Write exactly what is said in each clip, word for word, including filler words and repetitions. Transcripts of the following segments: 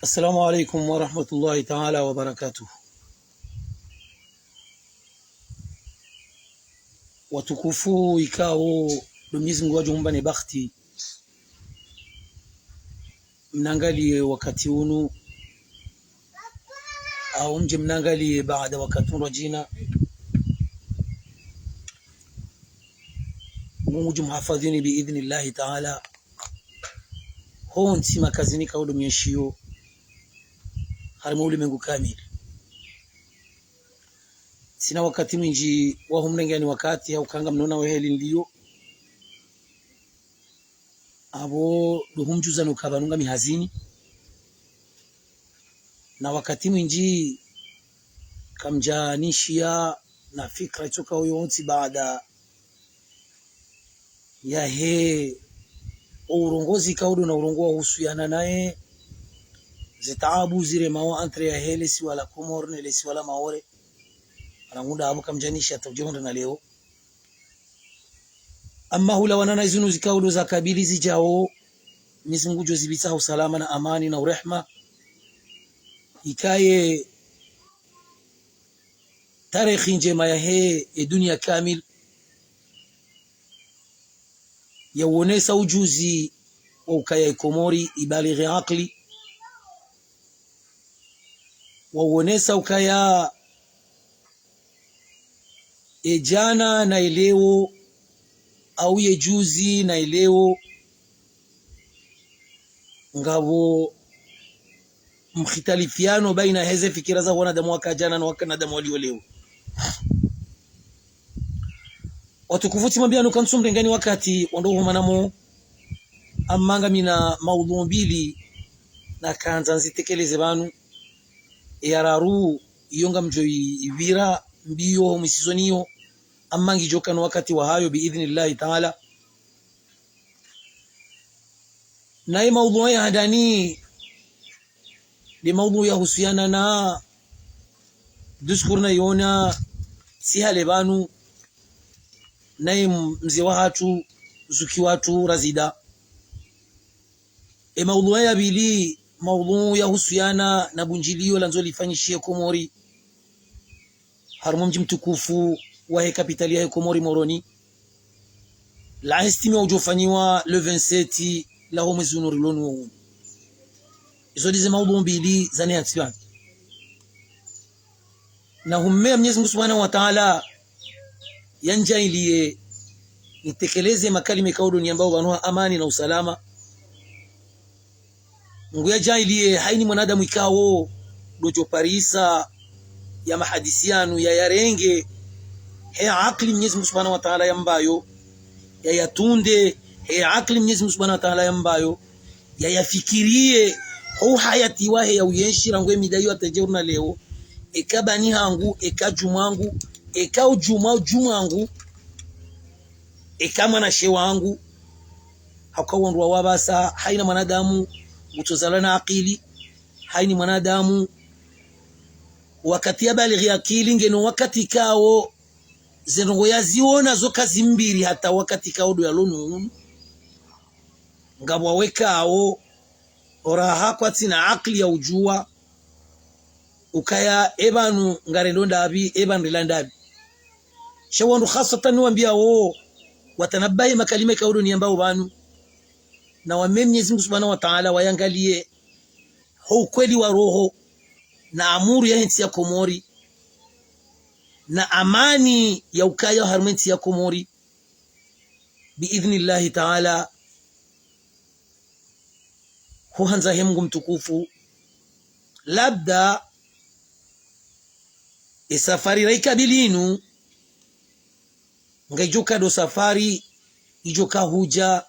Assalamu alaikum wa rahmatullahi ta'ala wa barakatuh. Watukufu, ikao ndo Mwenyezi Mungu wadjo humba ne bakhti, mnangaliye wakati unu, au mdje mnangaliye baada wakati unu wadjina. Mungu ngudjo mhafadhini bi idhnillahi ta'ala. Hontsi makazini ikao ndo mwenshio harimwa ulemengu kamili. Tsina wakati mwindji wa humrengani wakati, hauka ngamnona weheli nilio. Apvo ndo humdjuza no uka pvanu ngami hazini. Na wakati mwindji kamdjanishiya na fikira itsoka uyo wontsi baada yahe o urongozi ikao ndo na urongoa uhusuyana naye, ze taabu ziremao entre yahe le siwa la Komori ne le siwa la Maore. Rangu ndapvo kamdjanishiya hata udjo hundra na leo. Amma hulawana na izinu zikao ndo zakabili zidjao, Mwenyezi Mungu ngudjo zipvitsa ha usalama na amani na urehma. Ikaye tarehi ndjema yahe e dunia kamili, ya uonesa ujuzi wa ukaya e Komori ibalighi akili, wa uonesa ukaya e djana na e leo, au ye juzi na e leo, ngapvo mkhitalifiano baina heze fikira za wanadamu waka djana na wanadamu walio leo. Watukufu, tsimwambia nuka ntsumrengani wakati wandro humanamo, amma ngamina maudhu mbili nakandza nzitekeleze pvanu. E ya raru iyo ngamdjo i-, ipvira mbio ho mwisizoni iyo, amma ngidjo kana wakati wahayo bi idhnillahi ta'ala. Naye maudhu ya handani, nde maudhu ya husuyana na discours na yona tsi hale pvanu, naye m-, mze wahatru, zuki watru Razida. E maudhu ya pvili, maudhu ya husuyana na bundjilio landzo lifanyishihe Komori, harumwa mdji mtukufu wahe kapitali yahe Komori Moroni, la estimé udjo fanyiwa le vingt-sept la ho mwezi unu rilo nuwo unu. Izo ndize maudhu mbili zani ya ntsipvani. Na hummeya Mwenyezi Mungu Subhanahu wa Ta'ala yandjaanliye nitekeleze makalima ikao ndo niyambao pvanu ha amani na usalama. Ngu yadjaanliye hayina mwanadamu ikao ndo djo parisa ya mahadisi yanu, ya yarenge he akili Mwenyezi Mungu Subhanahu wa Ta'ala yambayo, ya yatunde he akili Mwenyezi Mungu Subhanahu wa Ta'ala yambayo, ya yafikiriye ho uhayati wahe ya uyenshi rangu e mida iyo hata djeuri na leo, eka bani hangu, eka dju mwangu, eka udju mwa udju mwangu, eka mwanashe wangu. Hauka wandru wa wapvasa, hayina mwanadamu ngutsozalwa na akili, hayina mwanadamu wakati yabalighi akili, ngeno wakati ikao ze ndrongoo yaziona zo kazi mbili hata wakati ikao ndo yalo nuwo unu. Ngapvo wekao oraha kwatsina akili ya udjuwa ukaya e pvanu ngarendo ndapvi, e pvanu rila ndapvi. Sha wandru khaswatan wambiao, watanabahi makalima ikao ndo niyambao pvanu, na wammeya Mwenyezi Mungu Subhanahu wa Ta'ala wayangaliye ho ukweli wa roho, na amuru yahe ntsi ya Komori, na amani ya ukaya harumwa e ntsi ya Komori, bi idhnillahi ta'ala, ho handza he Mungu mtukufu. Labda e safari rayikabili inu, ngayidjo ka ndo safari idjo ka hudja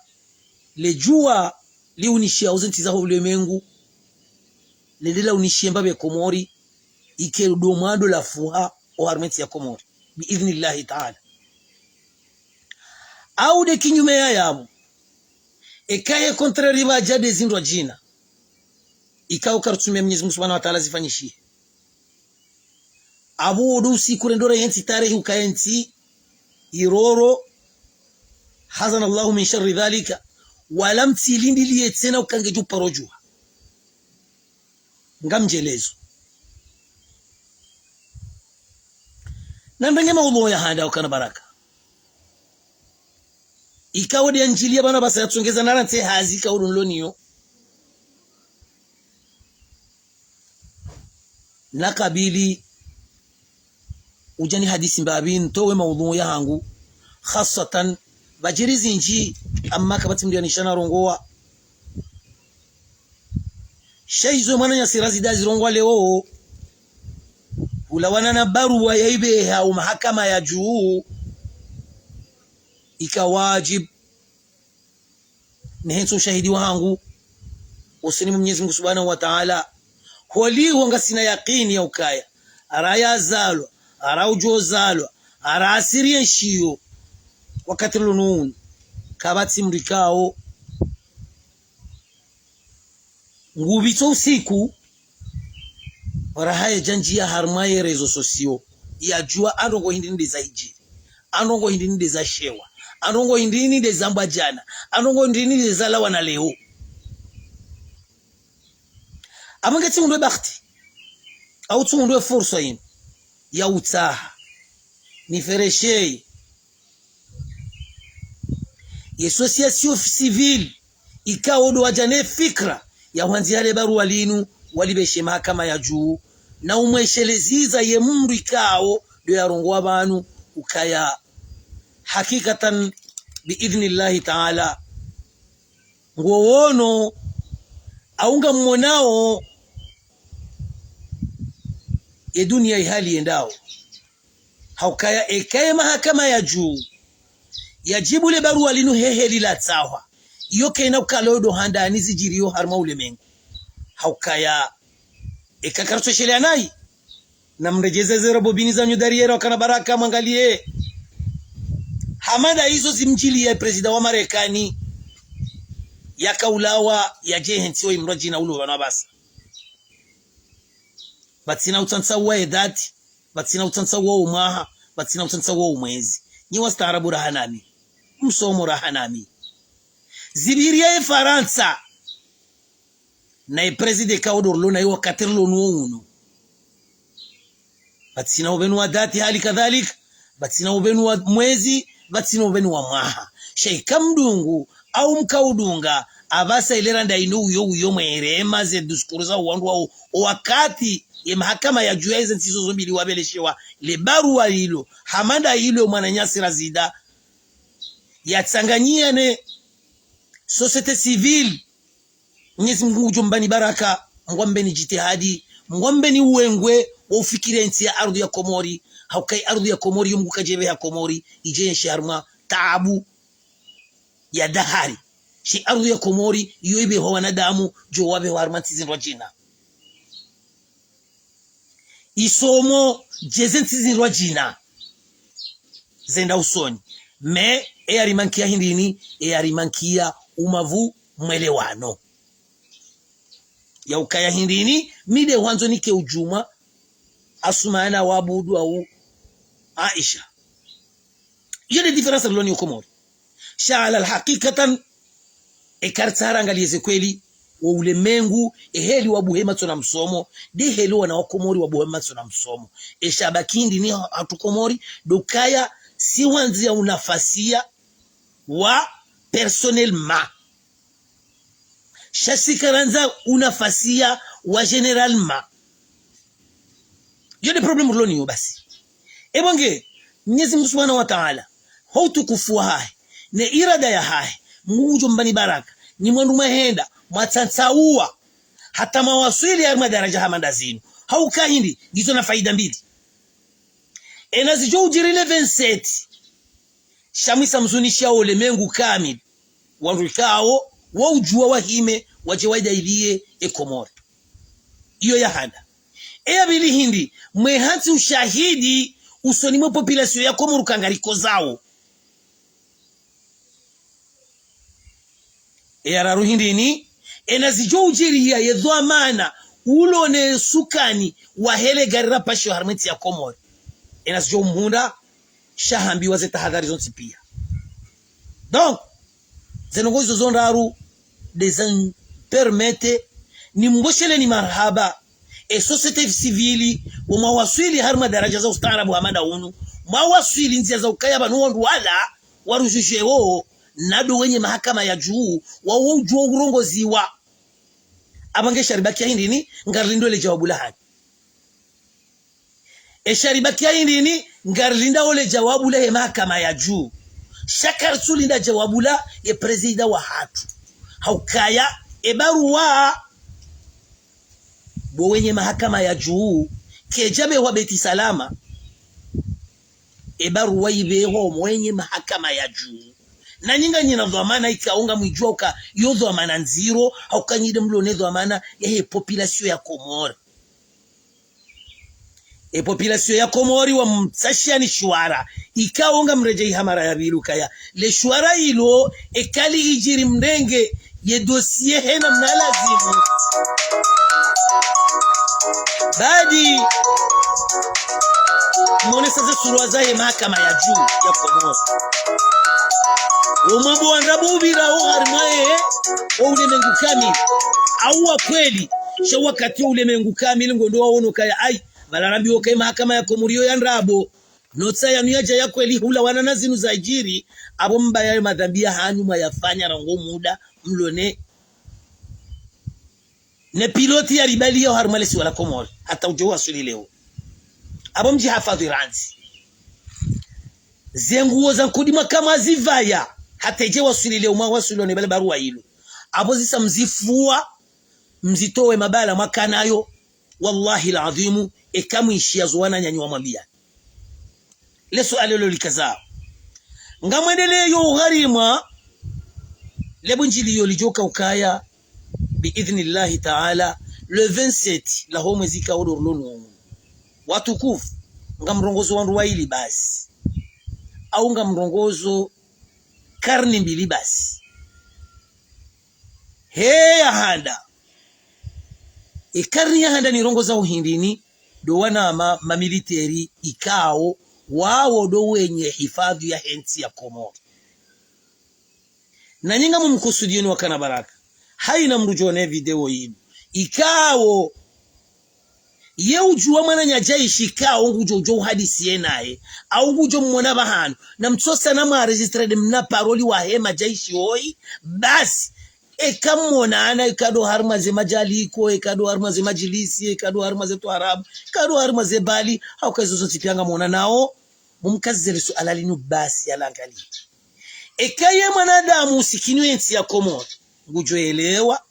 le djuwa liunishiya ho ze ntsi za ho ulemengu, lende launishiye mbapvi e Komori, ike ndo mwando lafuha oharumwa e ntsi ya Komori, bi idhnillahi ta'ala. Au nde kinyume ya yapvo, eka ye contraire pvadja nde zindru djina, ikao karutsumiya Mwenyezi Mungu Subhanahu wa Ta'ala zifanyishihe. Apvo wo ndo usiku rendora ye ntsi tarehi ukaya e ntsi iroro, hazana Allahu min sharri dhalika, wala mtsilindiliye tsena uka ngedjo paro djuwa. Ngamdjelezo. Na ndenge maudhuu ya handa ukana baraka. Ikao de andjilia bana basa yatsongeza narantse hazi ikao do nloniyo. Na kabili udja ni hadisi mbapvi ntowe maudhuu ya hangu. Khaswatan, pvadjiri zindji, amma kapvatsi mndru yanishana rongowa. Sha izo mwananyasi Razida zirongowa leo, hulawana na baruwa yaibeha o mahakama ya juu, ika wajib, nihentso ushahidi wa hangu, usoni mwa Mwenyezi Mungu Subhanahu wa Ta'ala, holiho ngasina yakini ya ukaya, ara yazalwa, ara udjo zalwa, ara asiri yenshiyo, wakati lunu, kapvatsi mndru ikao, ngupvitso usiku, raha yadja ndjiya harumwa ye réseaux sociaux, yadjuwa androngo hindri nde zahidjiri, androngo hindri nde zashewa, androngo hindri nde zambwa djana, androngo hindri nde zalawana leo. Amwe nge tsihundre bahati, au tsihundre fursa yinu, ya utsaha, niferesheye, ye société civile, ikao do wadja ne fikira ya hwandziha le baruwa linu, walibeshe mahakama ya juu, na umwesheleziza ye mndru ikao do yarongowa pvanu, ukaya hakikatan, bi idhnillahi ta'ala, ngwowono, au ngammonao, ye duniya ihali yendao. Haukaya eka ye mahakama ya juu yadjibu le baruwa linu he heli latsahwa, iyo kayina ukala yo do handani zidjiriyo harumwa ulemengu. Haukaya eka karitsoshelea nayi, na mredjeze zero bobini za nyudari yera ukana baraka mwangaliye. Hama nda izo zimdjiliya président wa Marekani, yakaulawa yadje hentsi wa imrwa djina ulo pvanu apvasa. Pvatsina utsantsa wa edati, pvatsina utsantsa wa umwaha, pvatsina utsantsa wa umwezi. Nyi wastaarabu raha nami. Msomo raha nami. Zibiriya ye Farantsa. Na ye président ikao do rilo naye wakati rilo nuwo unu. Pvatsina upvenu wa dati hali kadhalika, pvatsina upvenu wa mwezi, pvatsina upvenu wa mwaha. Sha ika mdungu, au mkaudunga, apvasa ile randa inu uyo uyo mwerema ze discours za uwandru wao, o wakati ye mahakama ya juu ya ize ntsi izo zo mbili wapveleshewa le baruwa lilo, hama nda ilo mwananyasi Razida, yatsanganyiya ne société civile, Mwenyezi Mungu ngudjo mbani baraka, mngwambeni djitihadi, mngwambeni uwengwe wa ufikiri ye ntsi ya ardhu ya Komori, hauka ye ardhu ya Komori, yo Mungu kadjepveha Komori idje yenshi harumwa taabu ya dahari. Shi ardhu ya Komori, iyo ipvehwa wanadamu, djo wapvehwa harumwa ntsi zindrwadjina. Isomo djeze ntsi zindrwadjina zenda usoni. Mais eyarimankiya hindrini? Eyarimankiya umavu mwelewano. Yaukaya hindrini? Mi de hwandzo nike udjumwa Asumana wa Abudu au Aisha. Iyo de différence rilo nayo Komori. Sha ala hakikatan, eka ritsaha rangaliye ze kweli, wo ulemengu, eheli wabuhe matso na msomo, de heli wana wa Komori wabuhe matso na msomo. Esha baki hindrini hatru Komori, do ukaya si hwandziya unafasiya wa personnellement. Sha si karandza unafasiya wa généralement. Iyo de problème rilo nayo basi. Ebo nge, Mwenyezi Mungu Subhanahu wa Ta'ala, ho utukufu wahahe, ne irada yahahe, Mungu ngudjo mbani baraka, nyi mwandru mwahenda, mwatsantsauwa, hata mwawaswili harimwa daraja hama nda zinu. Hauka hindri, ngizo na faida mbili. Ena zidjo udjiri le vingt-sept, sha mwisa mzunishiya wo ulemengu kamili, wandru ikao, wa udjuwa wahime, wadje waidayiliye e Komori. Iyo ya handa. Eya pvili hindri? Mwe hantsi ushahidi usoni mwe population ya Komori uka ngarikozao. Eya raru hindrini? Ena zidjo udjiriya ye dhwamana ulo ne sukani wahe le gari rapashiwa harimwa entsi ya Komori. Ena zidjo umhundra, sha hambiwa ze tahadhari zontsi piya. Donc, ze ndrongoo izo zo ndraru de zanipermete nimbosheleni marahaba E société civile, wo mwawaswili harumwa daraja za ustaarabu hama nda unu, mwawaswili ndzia za ukaya pvanu wandru wala warujuje wo, nado wenye mahakama ya juu, wawo ujua urongoziwa. Apvo nge sharibakia hindrini, ngarilindo le jawabu la hanyu. E sharibakia hindrini, ngarilinda ole jawabu la he mahakama ya juu. Sha karitsulinda jawabu la ye prezida wahatru. Haukaya, e baruwa, bo wenye mahakama ya juu, keja behwa Beti Salama. E baruwa ibehwa mwenye mahakama ya juu. Na nyi nganyina dhwamana ikao ngamwijua uka yo dhwamana ndziro, hauka nyi nde mlo ne dhwamana ya he population ya Komori. E population ya Komori wamtsashiani shwara. Ikao ngamredjei ha mara ya pvili ukaya le shwara ilo, eka liijiri mrenge ye dossier hena mna lazimu. Badi, mwonesa ze surwa za ye mahakama ya juu ya Komori. Wo mwambo wa ndrabo upvirao harimwa ye, wo ulemengu kamili. Au wa kweli, sha wakati wo ulemengu kamili ngondo waono kaya ai, pvala rambiwa uka ye mahakama ya Komori yo ya ndrabo. Notsa yanu yaja ya kweli hula wana na zinu zajiri, apvo mbaya yo madhambi ya hanyu mwayafanya rangu muda, mlo ne, ne pilote ya ribali ya harimwa le siwa la Komori, hata ujo waswili leo. Apvo mjihafadhwi randzi. Ze nguo za nkudi mwaka mwazivaya, hata ije waswili leo mwawaswili ne bale baruwa ilo. Apvo zisa mzifua, mzitowe mabala mwaka nayo, wallahi al-adhimu, eka mwishiya zo wananyanyu wamwambiani. Le suala lo likazao. Ngamwendeleyo uharimwa, le bunjili yo lijoka ukaya, bi idhnillahi ta'ala, le vingt-sept la ho mwezi ka odorlo nu. Watukufu, ngamrongozo wandru waili basi. Au ngamrongozo karni mbili basi. He ya handa. E karni ya handa nirongoza uhindrini, ndo wanama mamiliteri ikao, wawo ndo wenye hifadhwi ya he ntsi ya Komori. Na nyi ngamumkusudiyo nyi wakana baraka. Haina mndru jone video yinu. Ikao, ye ujua mwananya jaishi ikao ngujo, ujo uhadisi ye naye. Au ngujo mmona pvahanu. Na mtsosa na mwaregistre nde mna paroli wa he majaishi woyi. Basi. Eka mmona ana, eka ndo harimwa ze majaliko, eka ndo harimwa ze majilisi, eka ndo harimwa ze twarabu, eka ndo harimwa ze bali. Hauka izo zontsi pia ngamwona nao. Mumkaze le suala linu basi ya langali. Eka ye mwanadamu usikini ye ntsi ya Komori, ngujo elewa.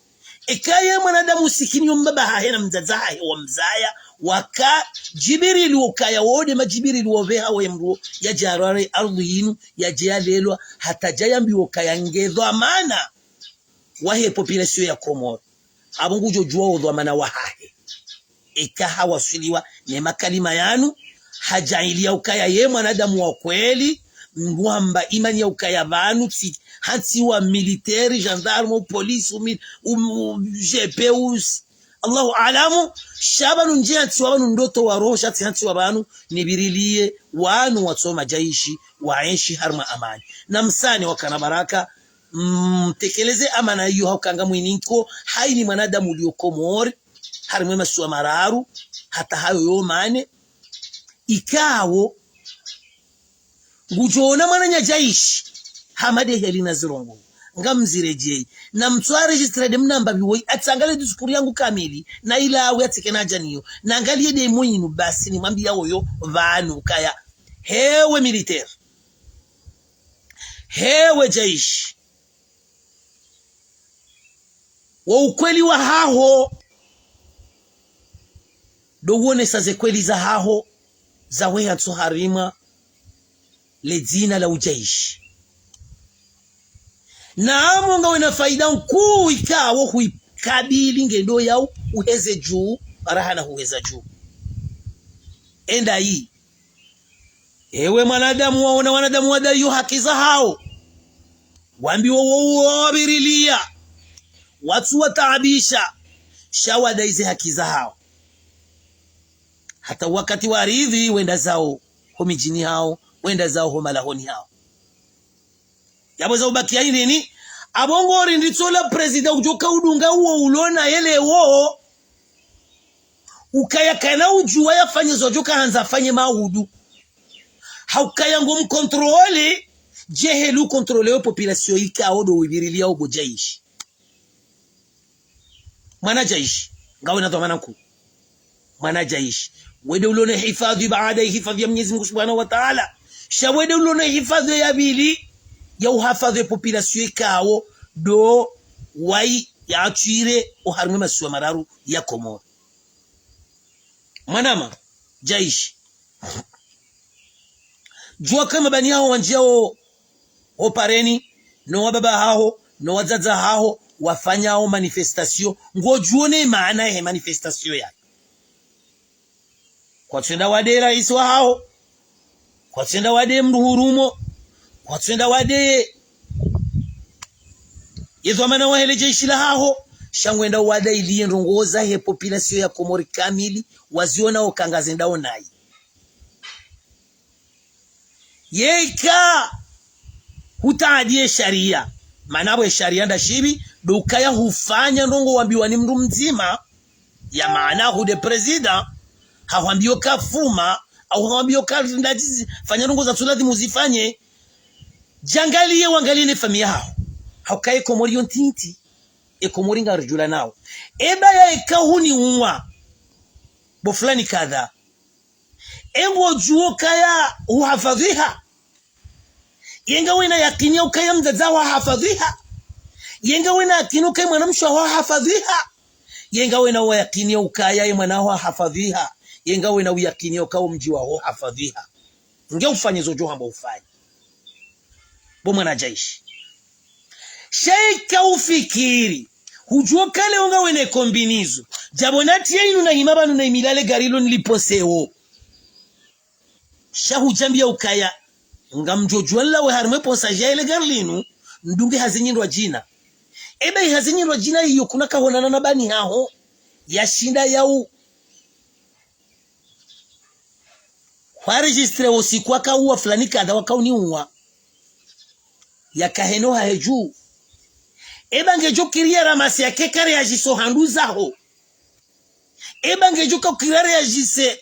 Eka ye mwanadamu usikini yo mbaba hahe na mdzadze hahe wamzaya, waka Jibirili ukaya wode ma Jibirili woveha we mndru yaje yarware ardhwi yinu, yaje yalelwa, hata ja yambiwa ukaya nge dhwamana wa he population ya Komori. Apvo ngujo jua wo dhwamana wahahe. Eka hawaswiliwa ne makalima yanu, hajailiya ukaya ye mwanadamu wa kweli, ngwamba imani ya ukaya pvanu, tsi, hantsi wa militaire, gendarme, ou police, ou mil-, ou, ou G P, ou s-, Allahu alamu, sha pvanu nje hantsi wa pvanu ndoto wa roho, sha tsi hantsi wa pvanu, nibiriliye, wanu watso majaishi, waenshi harimwa amani. Na msani wakana baraka, mtekeleze amana iyo hauka ngamwininko, haini mwanadamu uliyo Komori, harimwa ye masiwa mararu, hata hayo yo mane, ikao, ngujo ona mwananya jaishi, hama nde heli na zirongo, ngamzirejeyi, na mtso aregistre nde mna mbapvi woyi, atsangalie discours yangu kamili, na ilawe atsike na ajaniyo, na angalie nde imo yinu basi nimwambiya woyo pvanu ukaya, hewe militaire, hewe jaishi, wo ukweli wahaho, ndo uonesa ze kweli zahaho, za weha ntso harimwa le dzina la ujaishi. Na amo ngawe na faida nkuu ikao huikabili ngendo yau uheze juu, mara hana huheza juu. Enda yi. Ewe mwanadamu, waona wanadamu wadaiyo haki zahao. Wambiwa wo uwo wawabiriliya. Watsu wataabisha. Sha wadai ze haki zahao. Hata wakati waridhi wenda zao ho midjini hao, wenda zao ho malahoni hao. Yapvo za ubakiya hindrini, apvo ngori nditso la prezida ujoka udunga uwo ulona yele wo. Ukaya kana udjuwa yafanye zo djo kahandza afanye maudu. Haukaya ngo mkontrole, dje heli ukontrole yo population ikao ndo wibirilia obo Jaish. Mwana Jaish, ngawe na dhwamana nkuu. Mwana Jaish, wende ulone hifadhi baada ya hifadhi ya Mwenyezi Mungu Subhanahu wa Ta'ala. Sha wende ulone hifadhi ya pvili ya uhafadhi ya population ikao ndo wayi ya atwire oharimwa masiwa mararu ya Komori. Mwanama, Jaish. Djuwa kama bani haho wandjiao ho pareni, no wababa haho, no wadzadze haho, wafanyao manifestation. Ngodjuo ne maana ye manifestation ya. Kwatswenda wade raisi wahaho. Kwatswenda wade mndru hurumo. Kwatswenda wade ye dhwamana wahe le jeshi lahaho. Sha ngwenda wade ili ye ndrongoo zahe population ya Komori kamili, waziona okaya ngazendao nayi. Yeka hutaadi ye sharia, mana pvo ye sharia nda shipvi, ndo ukaya hufanya ndrongoo wambiwa ni mndru mdzima, ya maana hude président, hahwambio kafuma, au hahwambio ka ndajizi, fanya ndrongoo zatsu ladhimu uzifanye. Djangaliye wangaliye ne famiyi yaho. Haukaya ye Komori yo ntiti, ye Komori ngaridjulanao. Eba ya eka huniuwa, bo fulani kadha. Engodjuo kaya uhafadhwiha. Yenga wena yakini ya ukaya mdzadze waho hahafadhwiha. Yenga wena yakini ukaya mwanamshe waho hahafadhwiha. Yenga wena wa yakini ya ukaya ye mwana waho hahafadhwiha. Yenga wena uyakini ya ukaya omdji waho hahafadhwiha. Nge ufanye zo djo hamba ufanye. Bo mwana Jaish. Sha eka ufikiri, hudjuo kale onga wene kombinizo. Djabo natiye inu na hima pvanu na imilale gari lo niliponsewo. Sha hudjambia ukaya, ngamdjo djuwa nlawe harimwa ye ponsaje ya ile gari linu, ndunge hazi nyindwa djina. Eba ihazi nyindwa djina iyo kuna kahonana na bani haho, yashinda yau. Hwa registre usiku wakauwa fulani kadha wakauniuwa. Yakaheno hahe dju. Eba ngedjo kiri ya ramasi yake ka réagisse handru zaho. Eba ngedjo ka kiri ya réagisse.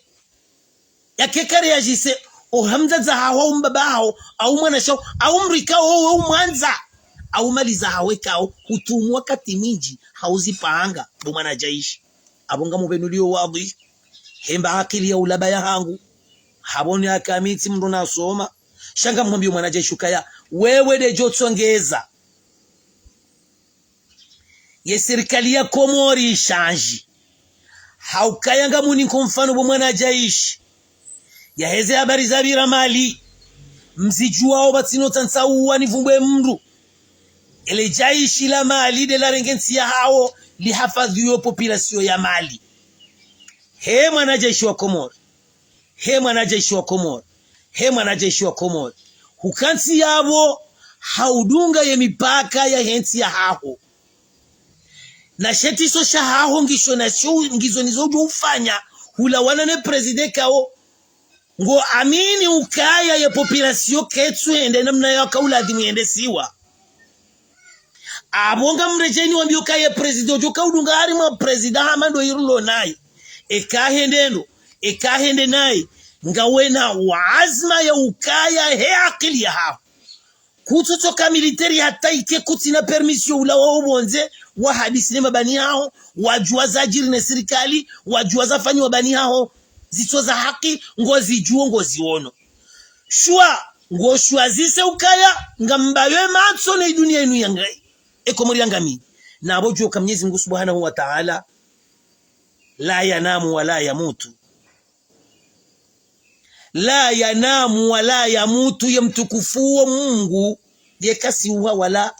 Yake ka réagisse. Oha mdzadze haho, au mbaba haho, au mwanashe haho, au mdru ikao we umwandza. Au mali zahaho ikao hutumu wakati mindji, hauzipanga, bo mwana Jaish. Apvo ngamupvenulio wadhwihi. Hemba akili ya ulaba yahangu. Hapvo ni akaya mi tsi mndru nasoma. Sha ngamhwambio mwana Jaish ukaya, wewe ndedjo tsongeza ye sirikali ya Komori ishandji. Haukaya ngamuninko mfano bo mwana Jaish. Yaheze habari za pvira Mali. Mzidjuwao pvatsina utsantsa uwa nivumbwe mndru. Ele Jaish la Mali nde larenge ntsi yahawo lihafadhwi yo population ya Mali. He mwana Jaish wa Komori. He mwana Jaish wa Komori. He mwana Jaish wa Komori. Huka ntsi yapvo haudunga ye mipaka yahe ntsi yahaho. Na she tiso shahaho ngisho na sho ngizo nizo udjo ufanya. Hulawana ne président ikao ngo amini ukaya ye population ketsu hende namna yaka uladhimu yendesiwa. Apvo ngamredjei niwambie ukaya ye président udjo ka udunga harimwa président hama ndo irulo nayi. Eka hende ndo, eka hende nayi. Ngawena wa azma ya ukaya he akili yahaho. Kutsutsoka militaire hata ike kutsina permission ulawa opvondze, wahadisi ne mabani haho, wadjuwa zadjiri ne sirikali, wadjuwa zafanyiwa bani haho, zitso za haki, ngozidjuwo, ngoziono. Shwa, ngoshwazise ukaya, ngambayo ye matso ne idunia inu yanga, e Komori yangamiyo. Na apvo djuwa ka Mwenyezi Mungu Subhanahu wa Ta'ala, la yanamu wa la yamutu. La yanamu wa la yamutu, ye mtukufu wo Mungu, ye kasiuha wala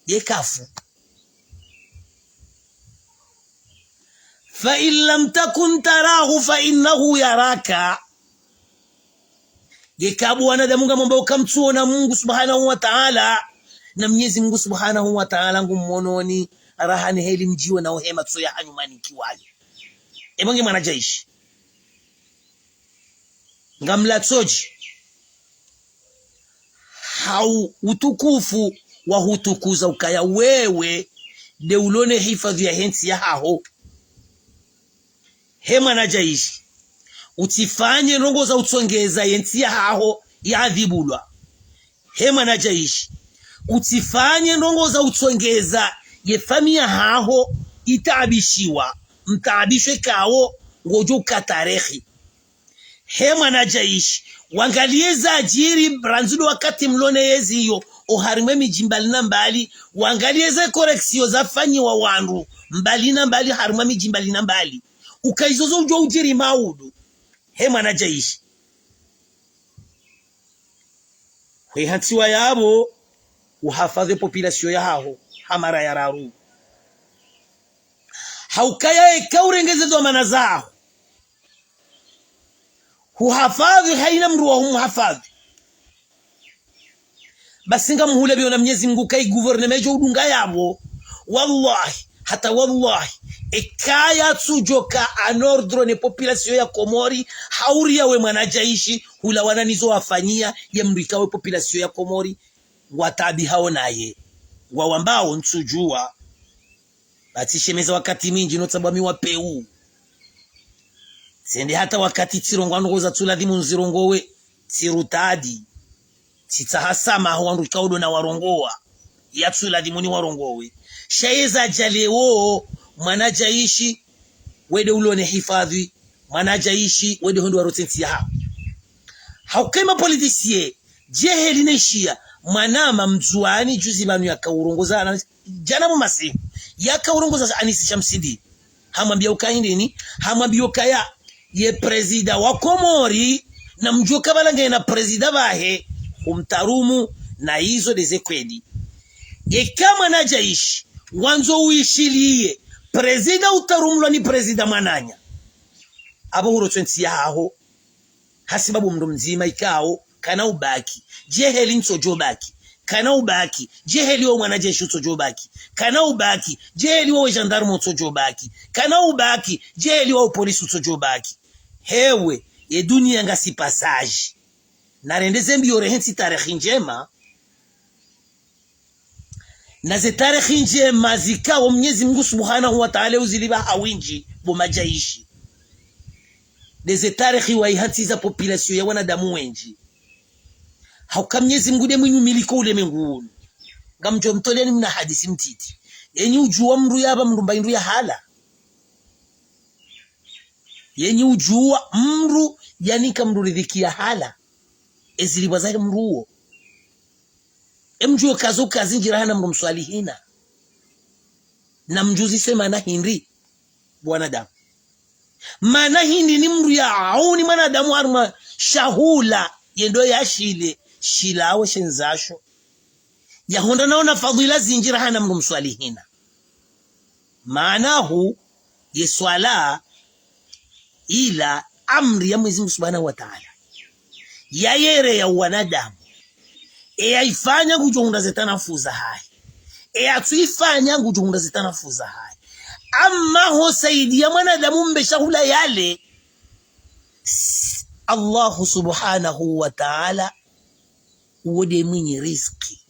ye kafu. فإن لم تكن تراه فإنه يراك. Yeka bo wanadamu ngamwamba uka mtsuona Mungu Subhanahu wa Ta'ala, na Mwenyezi Mungu Subhanahu wa Ta'ala ngumwononi, raha ni heli mdjiwe na ohe matso yahanyu manikiwayo. Ebo nge mwana Jaish. Ngamlatsoji. Hau utukufu wa hutukuza ukaya wewe nde ulona hifadhwi yahe ntsi yahaho. He mwanadjaishi, utsifanye ndrongo za utsongeza ye ntsi yahaho yaadhibulwa. He mwanadjaishi, utsifanye ndrongo za utsongeza ye famiyi yahaho itaabishiwa, mtaabisho ikao ngodjo uka tarehi. He mwanadjaishi, wangaliye zadjiri randzi ndo wakati mlo ne yezi iyo, oharimwa emidji mbali na mbali, wangaliye ze correction zafanyiwa wandru mbali na mbali, harimwa emidji mbali na mbali. Uka izo zo udjo udjiri maudu. He mwanadjaishi, hwe hantsiwa yapvo, uhafadhwi population yahaho, ha mara ya raru. Haukaya eka urenge ze dhwamana zaho, huhafadhwi, haina mndru wa humhafadhwi. Basi ngamhule pvio na Mnyezi Mngu, ka i gouvernement idjo udunga yapvo. Wallahi, hata wallahi, eka yatsudjoka en ordre ne population ya Komori, hauri yawe mwanadjaishi, hulawana nizo wafanyiya, ye mndru ikao ye population ya Komori ngwataabihao naye, ngwawambao ntsudjuwa. Ba tsishemeza wakati mwindji no tsabwa mi wa peu. Tsende hata wakati tsirongowa ndrongo zatsuladhimu nzirongowe, tsirutadi. Tsitsaha samaha ho wandru ikao ndo nawarongowa, yatsuladhimu niwarongowe. Sha yeza dja leo, mwanadjaishi, wende ulo ne hifadhwi, mwanadjaishi, wende hondro warotse ntsi yahaho. Hauka ema politiciens, djeheli ne shiya, mwanama Mndzuwani juzi pvanu yakaurongoza ana, djana mu masihu, yakaurongoza Anis Chamsidine. Hamwambiya ukaya hindrini, hamwambiya ukaya ye président wa Komori, na mdjuwe ukaya pvala ngena président pvahe, humtarumu, na izo ndeze kweli. Eka mwanadjaishi, wandzo uishiliye, président utarumulwa ni président mwananya. Apvo hurotse ntsi yahaho, hasibabu mndru mdzima ikao kana ubaki. Djeheli ntsodjo baki. Kana ubaki. Djeheli wo mwanadjaishi utsodjo baki. Kana ubaki. Djeheli wo we gendarme utsodjo baki. Kana ubaki. Djeheli wo polisi utsodjo baki. Hewe, ye duniya ngasi passage. Narende ze mbiyo rehentsi tarehi ndjema. Na ze tarehi ndjema zikao Mnyezi Mngu Subhanahu wa Ta'ala uzilipva ha windji bo madjaishi. Ndeze tarehi wayihantsiza population ya wanadamu wendji. Hauka Mnyezi Mngu nde mwinyi umiliki wo ulemengu unu. Ngamdjo mtoleni mna hadisi mtiti. Yenyi udjuwa mndru yapva mndru mba hindru yahala. Yenyi udjuwa mndru yanika mndru ridhiki yahala. Ezilipvwa zahe mndru uwo. Emdjuwe kazo kazi ndjira hana mndru mswalihina. Na mdjuzise mana hindri bo wanadamu. Mana hindri ni mndru ya auni mwanadamu harumwa shahula yendo yashile, shilawe shendzasho. Yahondra naona fadhila zindji rahana mndru mswalihina. Maana hu ye swala ila amri ya Mwenyezi Mungu Subhanahu wa Ta'ala. Yayere ya wanadamu. Eyaifanya ngudjo hundra ze tanafu zahahe. Eyatsuifanya ngudjo hundra ze tanafu zahahe. Amma ho saidiya mwanadamu mbe shahula yale, Allahu Subhanahu wa Ta'ala, uwo nde mwinyi riziki.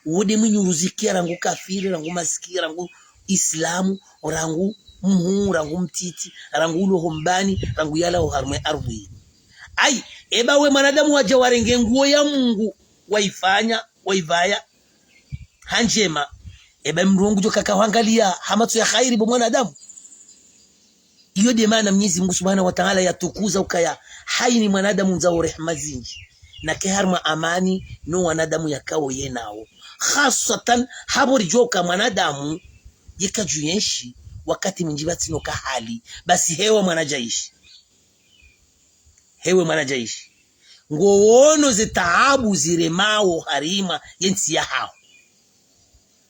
Uwo nde mwinyi uruzikiya rangu kafiri, rangu masikini, rangu Islamu, rangu mhuu, rangu mtiti, rangu ulo hombani, rangu yalawo harumwa ye ardhwi. Ayi, eba we mwanadamu wadja warenge nguwo ya Mungu, waifanya, waivaya, ha ndjema. Eba mndru ngudjo kaka hwangaliya ha matso ya khairi bo mwanadamu. Iyo nde maana Mwenyezi Mungu Subhanahu wa Ta'ala yatukuza ukaya hayini mwanadamu ndzao rehema zindji. Na ke harumwa amani no wanadamu yakao yenawo. Khaswatan hapvo ridjoka mwanadamu yeka dju yenshi wakati mwindji pvatsina ka hali. Basi hewe mwanadjaishi. Hewe mwanadjaishi. Ngowono ze taabu ziremawo harumwa ye ntsi yahaho.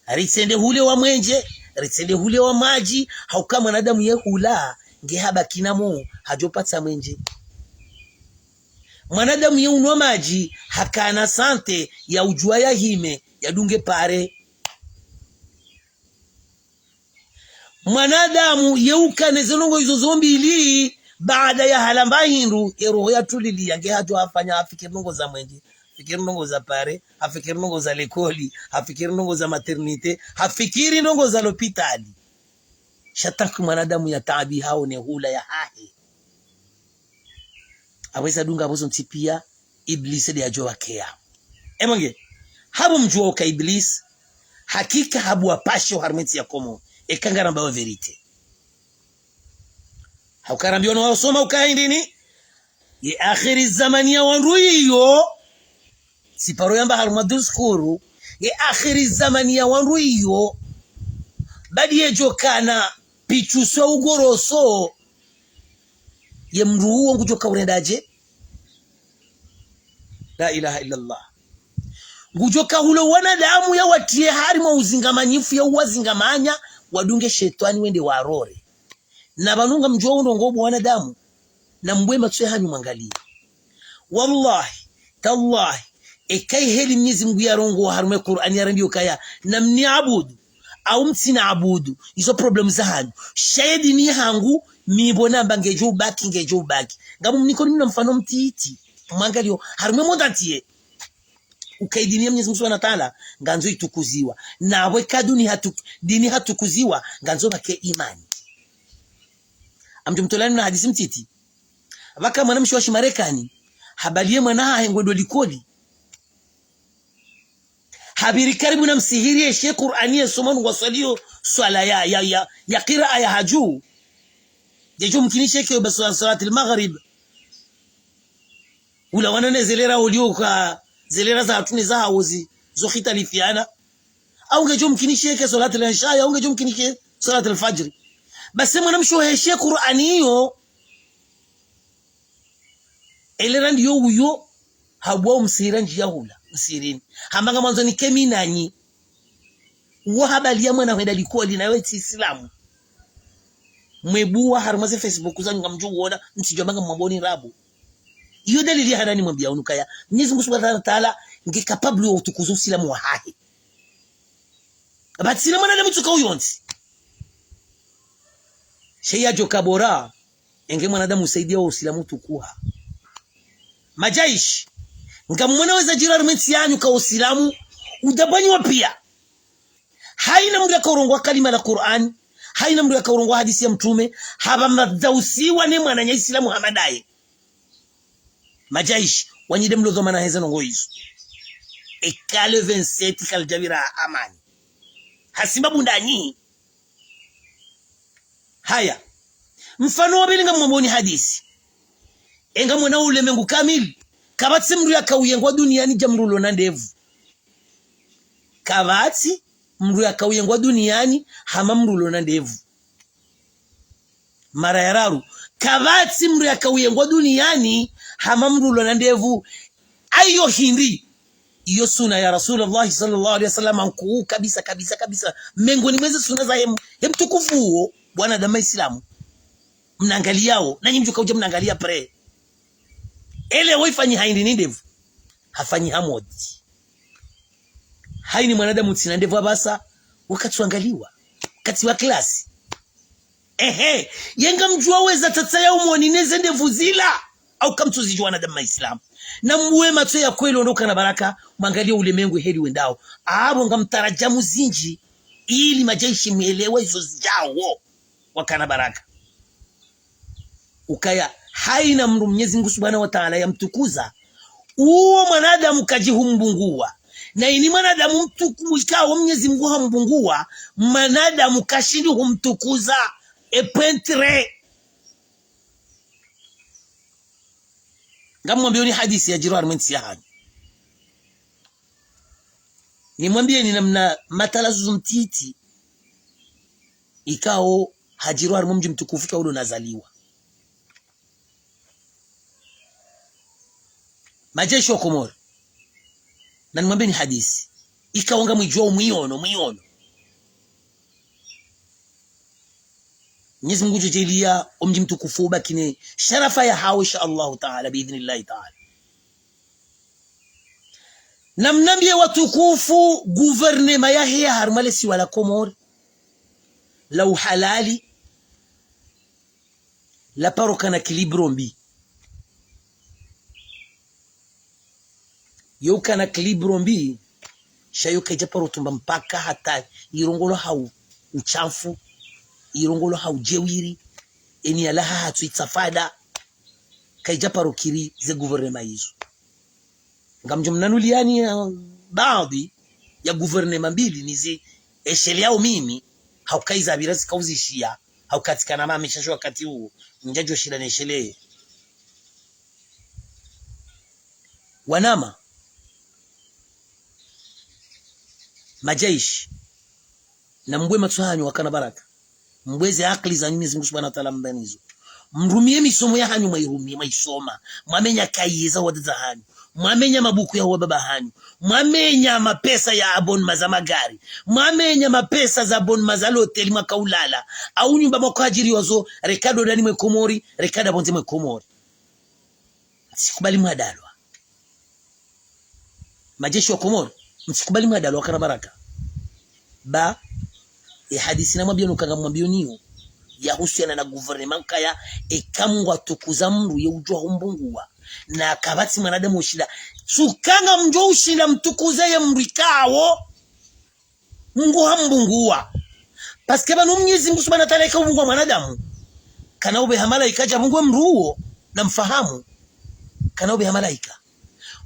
Ritsende hule wa mwenje, ritsende hule wa madji, hauka mwanadamu ye hula, nge habaki na mo, hadjo patsa mwenje. Mwanadamu ye unwa madji, hakana santé ya udjuwa yahime, yadunge pare. Mwanadamu ye ukana ze ndrongo izo zo mbili, baada ya hala mba hindru, ye roho yatuliliya, nge hadjo hafanya, hafikiri ndrongo za mwenje, hafikiri ndrongo za pare, hafikiri ndrongo za likoli, hafikiri ndrongo za maternité, hafikiri ndrongo za lopitali. Sha tanki mwanadamu ya taabiha wo ne hula yahahe. Apvo eza dunga apvo zontsi pia, Iblisi nde yadjo wakeya. Emwenge, hapvo mdjuwa uka Iblisi, hakika habuwa pasho harumwa entsi ya Komori, eka ngaramba wa vérité. Hauka rambia ono wasoma uka hindrini, ye akhiri zamani ya wandru iyo, siparo yamba harumwa diskuru, ye akhiri zamani ya wandru iyo, badi yedjo kana pitshuswa ugoroso, ye mndru uwo ngudjo ka urenda dje? La ilaha illallah. Ngudjo ka hula wanadamu ya watiye harimwa uzingamanyifu ya uwazingamanya, wadunge shetwani wende warore. Na pvanu ngamdjuwa undrongo bo wanadamu, na mbuwe matso yahanyu mwangaliye. Wallahi, tallahi, eka iheli Mnyezi Mungu yarongowa harumwa Kur'ani yarambiya ukaya, namniabudu, au mtsiniabudu, izo problème zahanyu. Sha ye dini yahangu, mi pvo namba ngedjo ubaki, ngedjo ubaki. Ngamumnikoni mna mfano mtiti, mwangaliyo, harumwa monde entier. Uka ye dini ya Mnyezi Mungu Subhanahu wa Ta'ala, ngandzo itukuziwa. Na pvo eka dini hatu-, dini hatukuziwa, ngandzo pvake imani. Ngamdjo mtolani na hadisi mtiti. Pvaka mwanamshe wa shimarekani, habaliye mwana hahe ngwendo likoli. Hapviri karibu na msihiri yeshe Kur'ani yesoma ngwaswaliyo swala ya, ya, ya, ya kiraa ya hadju. Yedjo mkinishe ke uba swala, swalatil maghrib. Ula wana ne zelera ulio ka zelera za hatru ne za hawo zi, zo khitalifiana. Au ngedjo mkinishe ke swalatil isha, au ngedjo mkinishe swalatil fajri. Basi mwanamshe heshe Kur'ani iyo, elera ndiyo uyo, habuwa umsihira ndjiya hula, msihirini. Hamba ngamwandzo nike mi nanyi. Uwo habaliya mwana hwenda likoli na yo tsi Islamu. Mwebuwa harumwa ze Facebook zanyu ngamdjo uwona, mtsidjo amba ngamwambo ni rabu. Iyo dalili ya handani mwambiya unu kaya, Mnyezi Mungu Subhanahu wa Ta'ala, nge capable wa utukuza Usilamu wahahe. Pvatsina mwanadamu tsuka uyontsi. Sha yadjo ka bora, enge mwanadamu usaidiya wo Usilamu utukuha. Madjaishi, ngamwona weza djira harumwa entsi yanyu ka Usilamu, udabwanyiwa pia. Haina mndru yaka urongowa kalima la Kur'ani, haina mndru yaka urongowa hadisi ya Mtrume, hapva mdzausiwa ne mwananya Islamu hama ndaye. Madjaishi, wanyi nde mlo dhwamana heze ndrongo izo. Eka le vingt-sept kalidjapvira amani. Hasibabu ndanyi. Haya. Mfano wa pvili ngamwamboni hadisi. Enga mwona ulemengu kamili. Kapvatsi mndru yaka uyengwa duniani dja mndru ulo na ndevu. Kapvatsi mndru yaka uyengwa duniani hama mndru ulo na ndevu. Mara ya raru, kapvatsi mndru yaka uyengwa duniani hama mndru ulo na ndevu. Ayo hindri, iyo suna ya Rasulullah sallallahu alaihi wasallam nkuu kabisa, kabisa, kabisa. Mengoni mweze suna za hem, hem tukufu uwo, bwana dama Islamu. Mnangaliyawo, nanyi mdjuka udja mnangaliya pre. Ele wo ifanyi haindi ni ndevu. Hafanyi hamodi. Haini mwanadamu tsina ndevu apvasa, wakati wangaliwa. Wakati wa klasi. Ehe, yenga mdjuwa weza tsatsa ya umoni neze ndevu zila. Au kamtsuzidjuwa wanadamu Maislamu. Na mbuwe matso ya kweli ondo kana baraka, mwangaliye ulemengu heli wendao. Apvo ngamtarajamu zindji, ili madjaishi mwelewe izo zidjawo. Wakana baraka. Ukaya, haina mndru Mnyezi Mungu Subhanahu wa Ta'ala yamtukuza, uwo mwanadamu kadji humbunguwa. Na ini mwanadamu mtuku-, ikao Mnyezi Mungu hambunguwa, mwanadamu kashindi humtukuza. E pwentre. Ngamwambiyoni hadisi yadjiri harimwa entsi yahanyu. Nimwambiyeni namna matala zuzu mtiti ikao hadjiri harimwa mdji mtukufu ikao ndo nazaliwa. Madjaishi wa Komori. Na nimwambiyeni hadisi. Ikao ngamwidjuwa mwiyono, mwiyono. Mnyezi Mungu ngudjo djaaliya omdji mtukufu ubaki ne sharafa yahawo, insha Allahu Ta'ala, biidhnillahi Ta'ala. Namnambiye watukufu, gouvernement yaheya harimwa lesiwa la Komori, la uhalali, la paro kana kilibro mbi. Yo kana kilibro mbi, sha yo kaidja paro tumba mpaka hata irongolwa hau utshafu. irongolwa ha udjewiri, eni yalaha hatsu itsafada, kayidja paro kiri ze gouvernement izo. Ngamdjo mnanuliyani, eh, baadhwi ya gouvernement mbili nizi esheleyao mimi, hauka iza pvira zikauzishiya, hauka tsikana mami shasho wakati uwo, ndjadjo shinda nesheleye. Wanama, madjeshi, na mbwe matso hanyu wakana baraka. Mbwe ze akili zanyu Mwenyezi Mungu Subhanahu wa Ta'ala mbanizo. Mrumiye misomo ya hanyu, mwairumiye, mwaisoma. Mwamenya kaye za wadzadze hanyu. Mwamenya mabuku ya wababa hanyu. Mwamenya mapesa ya abonnement za magari. Mwamenya mapesa za abonnement za loteli mwakaulala. Au nyumba mwakohadjiriwa zo, reka dodani mwe Komori, reka dapvondze mwe Komori. Mtsikubali mwadalwa. Madjeshi wa Komori, mtsikubali mwadalwa wakana baraka. Ba, e hadisi namwambiyo nuka ngamwambiyo niyo, yahusiana na gouvernement kaya, eka mndru atukuza mndru ye udjuwa humbunguwa. Na kapvatsi mwanadamu ushinda. Tsuka ngamdjo ushinda mtukuze ye mndru ikao Mungu hambunguwa. Parce que pvanu Mwenyezi Mungu Subhanahu wa Ta'ala eka ubunguwa mwanadamu, kana upveha malaika yadje yabunguwe mndru uwo, namfahamu. Kana upveha malaika.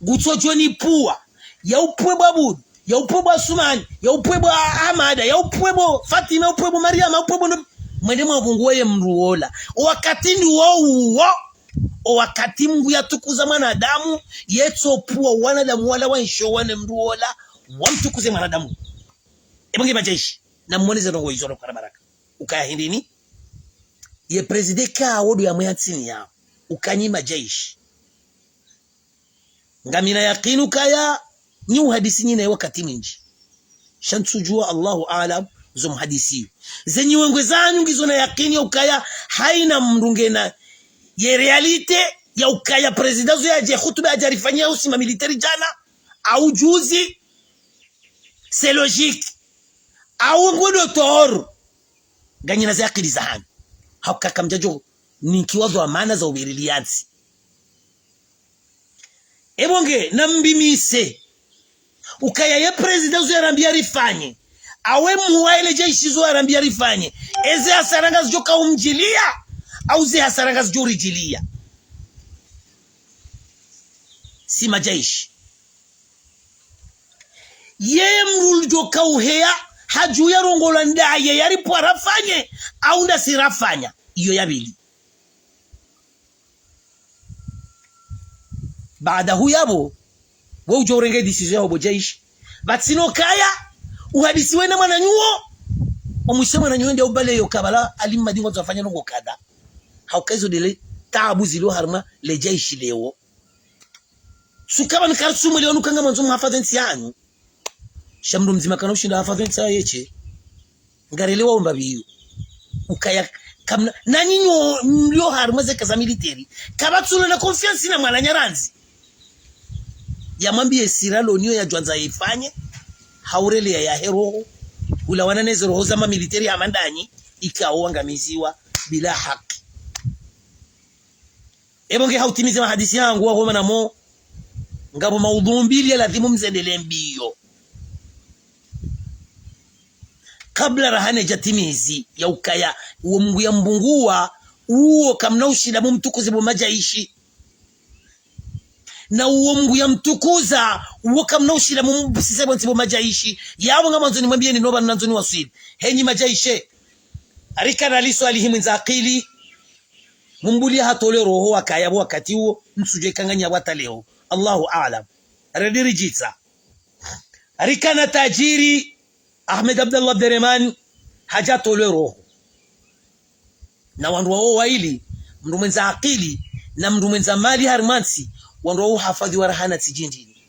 Ngutsodjo nipvuwa, ya upvwe bo Abudu, ya upvwe bo Asumani, ya upvwe bo Ahamada, ya upvwe bo Fatima, ya upvwe bo Mariama, ya upvwe bo no-, mwende mwabunguwe ye mndru wola. O wakati ndiwo uwo. O wakati Mungu yatukuza mwanadamu, yetsopvuwa wanadamu wala waishiyo wane mndru wola, wamtukuze mwanadamu. Ebo nge madjeshi, namwoneze ndrongo izo nokana baraka. Ukaya hindrini, ye président kawo ndo yamwe ya ntsini yawo. Uka nyi madjeshi. Ngamina yakini ukaya, nyi uhadisi nyina ye wakati mwindji. Sha ntsudjuwa, Allahu aalam, zo muhadisiyo. Ze nyiwengwe zanyu ngizo na yakini ya ukaya, haina mndru ngena ye réalité ya ukaya président zo yadje hutuba yadje yarifanyiya usi ma militaire djana, au juzi, c'est logique. Au ngwe ndo toro. Nganyina ze akili za hanyu. Hauka kamdjadjo ninkiwa zo amana za uviriliya ntsi. Ebo nge, nambimise. Ukaya ye président zo yarambiya rifanye. Awe muwa ele djeshi zo yarambiya rifanye. Eze hasara ngazidjo kaumdjiliya, au ze hasara ngazidjo uridjiliya. Si madjeshi. Yeye mndru udjo kauheya, hadju yarongolwa ndaye yaripvwa rafanye, au ndasi rafanya. Iyo ya pvili. Baada huyapvo, we udjo urenge décision yaho bo djeshi. Pvatsina ukaya, uhadisi wena mwananyuwo, omwise mwananyuwo nde ubale yo kabala, Ali Mmadi ngwandzo afanye ndrongo kadha. Hauka izo ndele taabu zilio harumwa le djeshi leo. Suka pvanu Kartumu leo nuka ngamwandzo muhafadhwi ntsi yanyu. Sha mndru mdzima kana ushinda hafadhwi ntsi yahe yeshe. Ngarelewa omba pviyo. Ukaya kamna, na nyinyi mlio harumwa ze kazi za militaire. Kapvatsulo na confiance na mwananya randzi. Yamwambiye sira loniyo yadjwandza yifanye. Haureleya yahe roho. Ulawana neze roho za ma militaire hama ndanyi. Ikao wangamiziwa bila haki. Ebo nge hautimize mahadisi yangu wahoma namo, ngapvo maudhu mbili ya lazimu mzendele mbiyo. Kabla raha nedjatimizi ya ukaya, uwo Mungu yambunguwa, uwo kamna ushinda mumtukuze bo madjeshi. Na uwo Mungu yamtukuza, uwo kamna ushinda mumbusise bo ntsi bo madjeshi. Yapvo ngamwandzo nimwambiyeni no pvanu nandzo niwaswili. Henyi madjeshi. Rika na liswali hi mwendza akili. Mumbuliya hatolwe roho wakaya pvo wakati uwo, ntsudjuwa eka nganyapvo hata leo. Allahu aalam. Redi ridjitsa. Rika na tajiri Ahmed Abdallah Abderemane, hadja hatolwe roho. Na wandru wawo waili, mndru mwendza akili, na mndru mwendza mali harumwa ntsi, wandru wawo hafadhwi wa raha na tsi djindrini.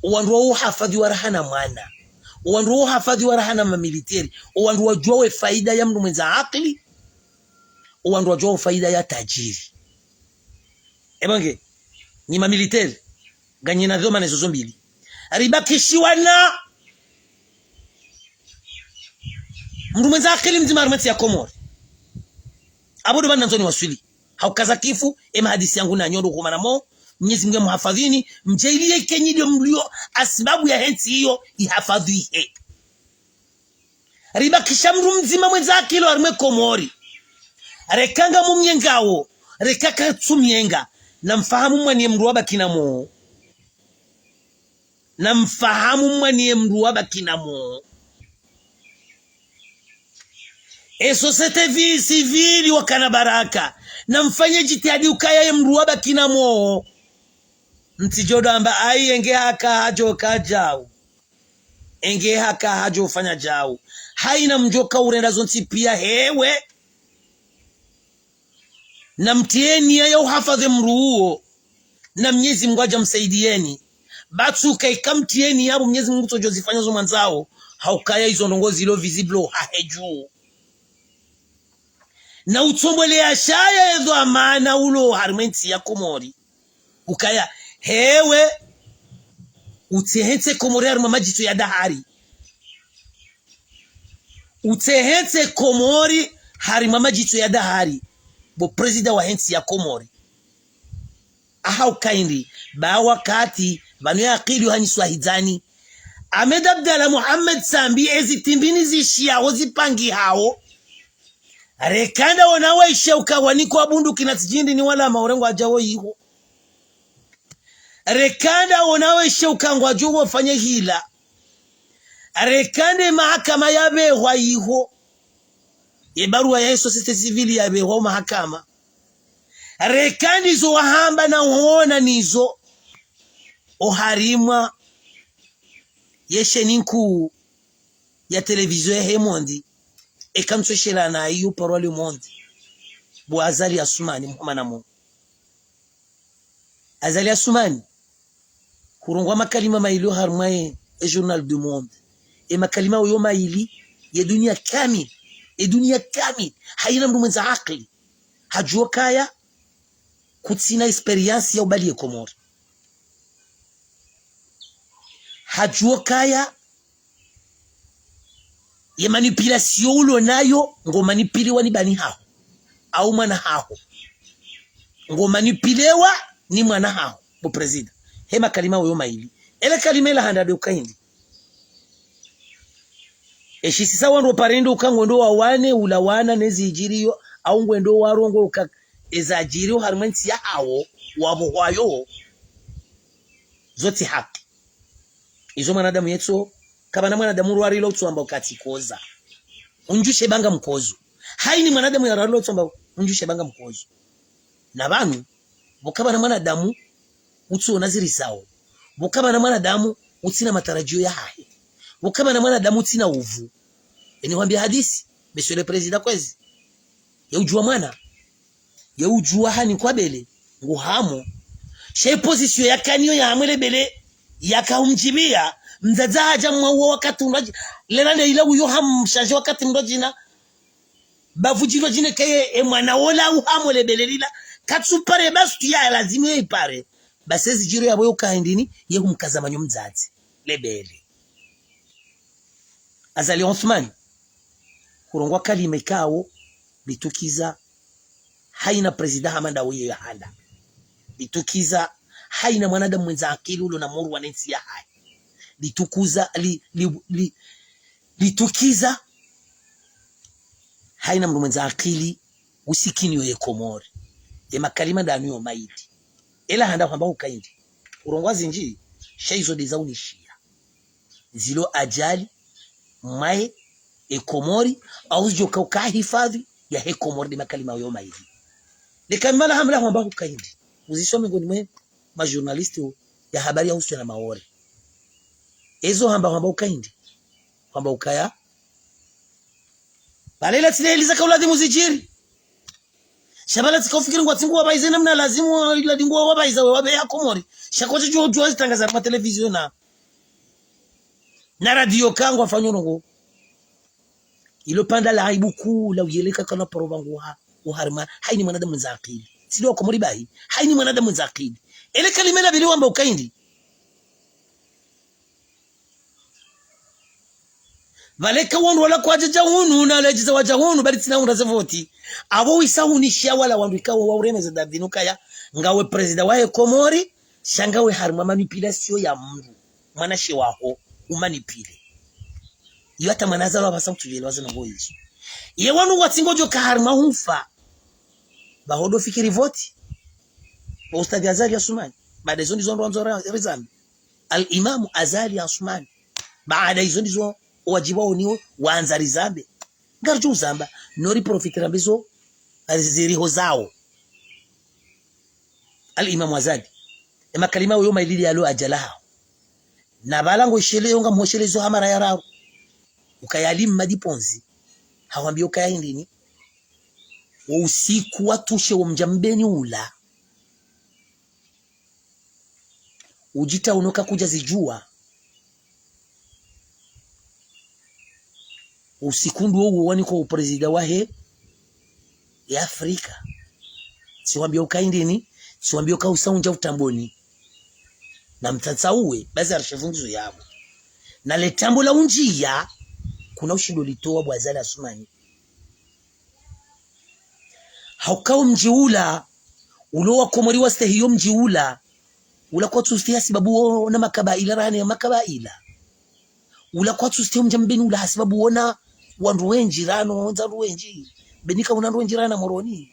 Owandru wawo hafadhwi wa raha na mwana. Owandru wawo hafadhwi wa raha na mamilitaire. Owandru wadjuwa we faida ya mndru mwendza akili. Owandru wadjuwa we faida ya tajiri. Eba nge, nyi mamilitaire, nganyina dhwamana ezo zo mbili. Ribakishiwa na mndru mwendza akili mdzima harumwa entsi ya Komori. Abo ndo pvanu nandzo niwaswili. Haukaza kifu, emahadisi yangu nanyo ndo humanamo, Mnyezi Mngu yamuhafadhwini, mdjaaliye kenyi ndo mlio asibabu yahe ntsi iyo ihafadhwihe. Ribakisha mndru mdzima mwendza akili harimwa ye Komori. Reka ngamumnyengawo, reka katsumnyenga. Namfahamu mwaniye mndru wabaki na moyo. Namfahamu mwaniye mndru wabaki na moyo. E société vi-, civile wakana baraka. Namfanye jitihadi ukaya ye mndru wabaki na moyo. Mtsidjo ndo amba ayi enge haka hadjo ka djau. Enge haka hadjo fanya djau. Hayina mdjo ka urenda zontsi piya hewe. Namtiye niya ya uhafadhwi mndru uwo. Na Mnyezi Mngu yadja msaidiyeni. Batsuka ika mtiye niya yapvo Mnyezi Mngu tsodjo zifanya zo mwandzao. Haukaya izo ndrongoo zilo visible hahe dju. Na utsombole ya shaya ezo amana ulo harimwa entsi ya Komori. Ukaya, hewe, utsehentse Komori harimwa madjitso ya dahari. Utsehentse Komori harimwa madjitso ya dahari. Bo prezida wahe ntsi ya Komori. Aha ukaya hindri, ba wakati, pvanu ye akili yohanyiswa hidzani. Ahmed Abdallah Mohamed Sambi, ezi timbini zishiyao zipangihao. Reka ndo wona waishe uka wanikwa bunduki na tsidjindi ni wala maore ngwadjao iho. Reka ndo wona waishe uka ngwadjo wafanye hila. Reka nde mahakama yapvehwa iho. Ye barua ya société civile yapvehwa o mahakama. Reka ndizo wahamba na uona nizo. Oharimwa ye sheni nkuu ya télévision yahe monde, eka ntsu shela na iyo paroi le monde. Bo Azali Assoumani, Muhammad Amour. Azali Assoumani, hurongoa makalima mayili oharimwa ye, e journal du Monde. E makalima oyo mayili, ye dunia kamili, e dunia kamili, hayina mndru mwendza akili hadjuo kaya, kutsina expérience ya ubali ye Komori. Hadjuo kaya, ye manipulation ulo nayo, ngo manipulewa ni bani haho, au mwana haho. Ngo manipulewa ni mwana haho, bo prezida. He makalima oyo mayili. Ele kalima ila handa de ukaya hindri. Eshisi sa wandru opare ndo uka ngwendo wawane, ulawana nezi idjiriyo, au ngwendo warongoa uka eza djiriyo harimwa entsi yahawo, wapvo hwayo, zo tsi haki. Izo mwanadamu yetso, kapvana mwanadamu rwarilo utsoamba uka tsikoza. Undjushe banga mkozo. Hayini mwanadamu yarwarilo utsoamba undjushe banga mkozo. Na pvanu, pvo kapvana mwanadamu utsiona ziri sawa. Pvo kapvana mwanadamu utsina matarajio yahahe. Pvo kapvana mwanadamu utsina uvu. Eni hwambia hadisi, monsieur le président kwezi. Ye udjua mwana. Ye udjua hanikwa bele, ngu hamo. Sha ye position yakaniyo ya hamwe le bele, yaka humdjibia, mdzadze hadja mwauwa wakati mndru adji-, lena nde ila uyo hamshaje wakati mndru adjina. Bavu djilo djine keye, e mwana ola uhamo le bele lila. Katsu pare basi tu ya lazimu ye ipare. Basi ezi djiro yapvo yo uka hindri ni, ye humkaza manyo mdzadze. Le bele. Azali Assoumani, hurongoa kalima ikao, litukiza, hayina prezida hama ndawe ye yahanda. Litukiza, hayina mwanadamu mwendza akili ulo na moyo wa nentsi yahahe. Litukuza, li, li, li, litukiza, hayina mndru mwendza akili, usikiniyo ye Komori. Ye makalima ndanu yo mayili. Ela handa hwamba ukaya hindri. Hurongoa zindji, sha izo ndeza unishiya. Zilo ajali, mwaye, e Komori, au zidjoka uka hifadhwi yahe Komori nde makalima oyo mayili. Leka mala hamla hwamba ukaya hindri. Uzisome ngoni mwe ma journaliste ya habari ya uhusiana na Maore. Ezo hamba hwamba ukaya hindri. Hwamba ukaya. Pvala ila tsi nde heli zaka ulazimu zidjiri. Sha pvala tsika ufikiri ngwatsi nguwapvaize namna lazimu ila ndi nguwapvaiza we wapve ya Komori. Sha kwatsi djuwa djuwa zitangaza harimwa télévision na, na radio ka ngwafanyo ndrongoo. Ilo pvanda la aibu kuu la uyeleka kana paro pvangu ha, uharimwa, hayini mwanadamu mwendza akili. Tsi ndo wa Komori bahi, hayini mwanadamu mwendza akili. Ele kalima la pvili wamba ukaya hindri. Pvaleka wandru wala kwadja dja hunu, na ledjiza wadja hunu, bali tsina hundra ze voti. Apvo wisa hunishiya wala wandru ikao wa uremeza David ukaya, ngawe prezida wahe Komori, sha ngawe harimwa manipulation ya mndru, mwanamshe waho, umanipule. Iyo hata mwana Azali wapvasa kutsuelewa zinu ngoizo. Ye wanu watsi ngodjo ka harimwa hufa. Baho ndo fikiri voti. Bo Ustadh Azali Assoumani. Baada izo ndizo ndo wandzo ra-, rizambe. Al-Imamu Azali Assoumani. Baada izo ndizo owadjibu wawo niwo wandza rizambe. Ngaridjo uzamba, no riprofite rambe zo, ziriho zawo. Al-Imamu Azali. Emakalima oyo maili yalo adjalaha. Na pvala ngosheleyo ngamhoshelezo ha mara ya raru. Ukaya Ali Mmadi Ponzi. Hahwambiya ukaya hindrini. Wo usiku watushe wo mdja Mbeni ula. Udjita unoka kudja zidjuwa. Usiku ndo uwo wanikwa uprezida wahe ya Afrika. Tsiwambiya uka hindrini, tsiwambiya uka usa undja utamboni. Na mtsatsa uwe, bazi arshivu ngizo yapvo. Na le tambo la undjiya, kuna ushindo litowa bo Azali Assoumani. Hauka wo mdji ula, ulo wa Komori wastehi yo mdji ula, ula kwatsustehi hasibabu wona makabaila rane ya makabaila. Ula kwatsustehi wo mdja Mbeni ula hasibabu wona wandru wendji rano, wandza wandru wendji. Mbeni kauna wandru wendji rana Moroni.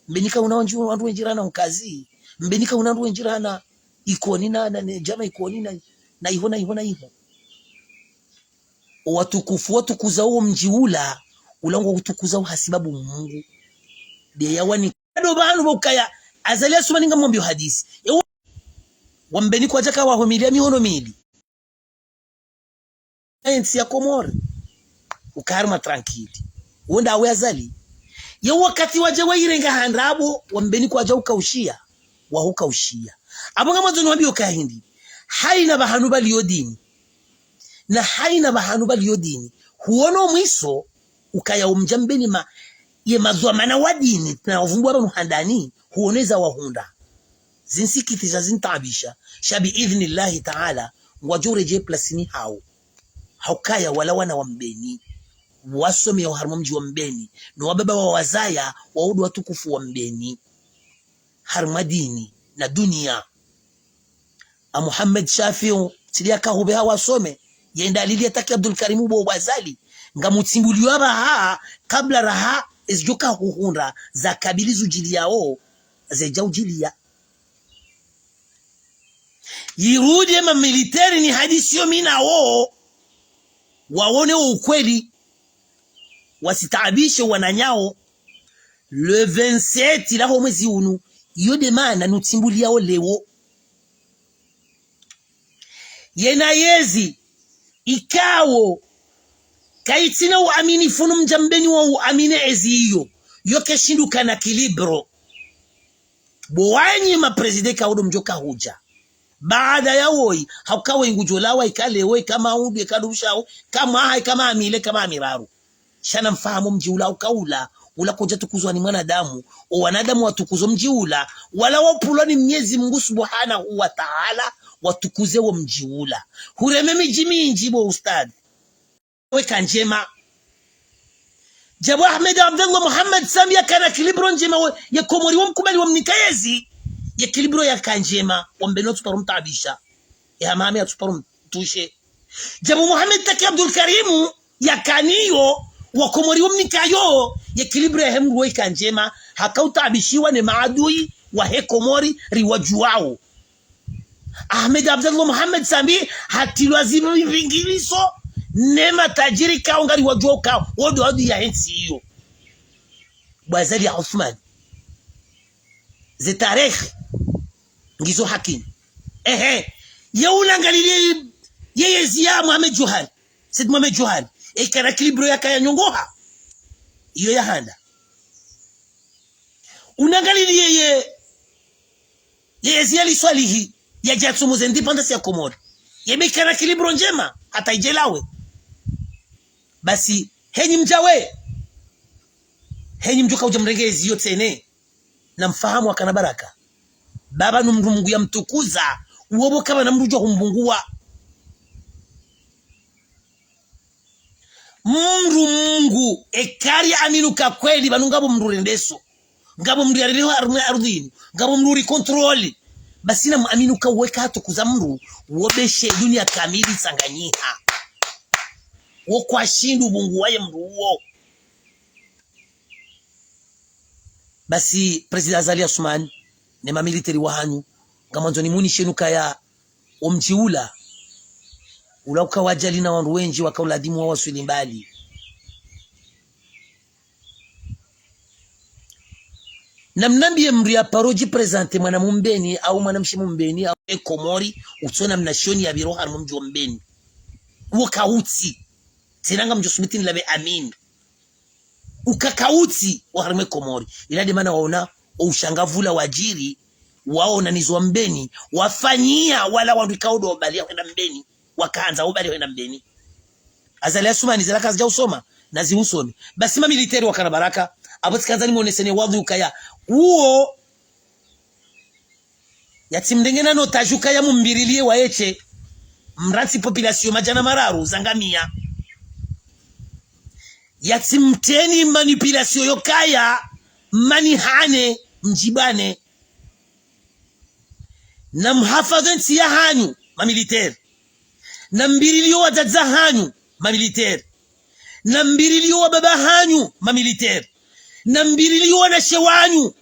Mbeni kauna wandji, wandru wendji rana Mkazi. Mbeni kauna wandru wendji rana Ikoni na, na, na, djama Ikoni na, na iho, na iho, na iho. Owatukufu watukuza wo mdji ula, ula ngwautukuza uhasibabu Mungu. Nde yawani. Ndo pvanu pvo ukaya, Azali Assoumani ngamwambiyo hadisi. Ewa, wa Mbeni kwadjaka wahumiliya mihono mili. Entsi ya Komori. Uka harimwa tranquille. Wo ndawe Azali. Ye wakati wadja wayirenga ha ndrabo, wa Mbeni kwadja ukaushiya. Wahukaushiya. Apvo ngamwandzo niwambiye ukaya hindri. Haina pvahanu pvaliyo dini. Na haina pvahanu pvaliyo dini. Huono mwiso, ukaya wo mdja Mbeni ma, ye madhwamana wa dini, na wavumbuwa pvanu handani, huono eza wahundra. Zinsikitisha, zintaabisha, sha bi idhnillahi taala, ngwadjo uredjei plasini hawo. Haukaya wala wana wa Mbeni, wasomeya oharimwa mdji wa Mbeni, no wababa wawazaya, wawo ndo watukufu wa Mbeni. Harimwa dini, na duniya. A Muhammad Shafiu, tsili yaka hupveha wasome, yenda alili ya Taki Abdul Karimu bo Azali, ngamutsimbuliyo apvaha, kabla raha, ezidjoka huhundra, zakabili zudjiliyawo, zedja udjiliya. Yirudi ema militaire ni hadisi yo mi nawo, wawone wo ukweli, wasitaabishe wananyawo, le vingt-sept laho mwezi unu, iyo nde maana nutsimbuliyawo leo. Yena yezi, ikawo, kayitsina uaminifu no mdja Mbeni wa uamine ezi iyo, yo keshindru kana kilibro. Bo wanyi ma président kawo ndo mdjoka hudja. Baada ya woyi, hauka woyi ngudjolawa, ika leo, ika maundu, ika dushawo, ika mwaha, ika maha mili, ika maha miraru. Sha namfahamu mdji ula uka ula, ula kodja tukuzwa ni mwanadamu, o wanadamu watukuzo mdji ula, wala wapvulwa ni Mnyezi Mungu Subhanahu wa Taala, watukuze wo mdji ula. Hureme midji mindji bo ustadh. Weka ndjema. Djabu Ahmed Abdallah Mohamed Sambi yakana kilibro ndjema we, ye Komori wamkubali wamnika yezi, ye kilibro yaka ndjema, wa Mbeni watsuparo mtaabisha. Ye Hamahame yatsuparo mtushe. Djabu Mohamed Taki Abdul Karimu, yakaniyo, wa Komori wamnikayo, ye kilibro yahe mdru weka ndjema, haka utaabishiwa ne maadui, wahe Komori, riwadjuwawo. Ahmed Abdallah Mohamed Sambi, hatilwa zipvingiliso, ne matajiri kawo ngariwadjuwawo kawo, wo ndo adui yahe ntsi iyo. Bo Azali Assoumani. Ze tarehi. Ngizo hakini. Ehe. Ye unangaliliye ye yezi ya Mohamed Djouhar. Said Mohamed Djouhar. Ekana kilibro yakaya nyongoha. Iyo ya handa. Unangaliliye ye, ye yezi ya Ali Swalihi. Yadja tsumu ze indépendance ya Komori. Ye be ikana kilibro ndjema. Hata idjelawe. Basi, henyi mdjawe. Henyi mdjuka udja mrenge yezi iyo tsena. Namfahamu wakana baraka. Baba nu mdru Mungu yamtukuza, uwo bo kapvana mdru udjo humbunguwa. Mdru Mungu, eka riamini uka kweli, pvanu ngapvo mdru rendeso. Ngapvo mdru yarelewa harumwa ardhwini. Ngapvo mdru uri contrôle. Basi namuamini uka uwo eka hatukuza mdru, uwo be she duniya kamili itsanganyiha. wo kwashindi ubungu waye mndru uwo. Basi, Président Azali Assoumani, ne mamilitaire wahanyu, ngamwandzo nimunishenu kaya, omdji ula, ula uka wadjali na wandru wendji waka uladhimu wawaswili mbali. Namnambiye mndru ya paro dji présenter mwana Mbeni, au mwanamshe Mbeni, au Mkomori, utsona mna shioni ya pviro harimwa mdji wa Mbeni. Uwo kautsi. Tsena ngamdjo subutini lapve amini. Uka kautsi wa harimwa Komori. Ila nde mana waona, o ushangavu ula wadjiri, waona nizo wa Mbeni, wafanyiya wala wandru ikao ndo wabaliya hwenda Mbeni. Wakahandza ubaliya hwenda Mbeni. Azali Assoumani zila kazidja usoma, nazi usome. Basi mamilitaire wakana baraka, apvo tsikandza nimoneseni wadhwi ukaya. Uwo, yatsimrenge na notaji ukaya mumbiriliye waye she, mrantsi population madjana mararu za ngamia. Yatsimtreni manipulation yo kaya, mani hane, mdjibane. Namhafadhwi entsi yahanyu, mamilitaire. Nambirilio wadzadze wahanyu, mamilitaire. Nambirilio wababa wahanyu, mamilitaire. Nambirilio wanashe wanyu,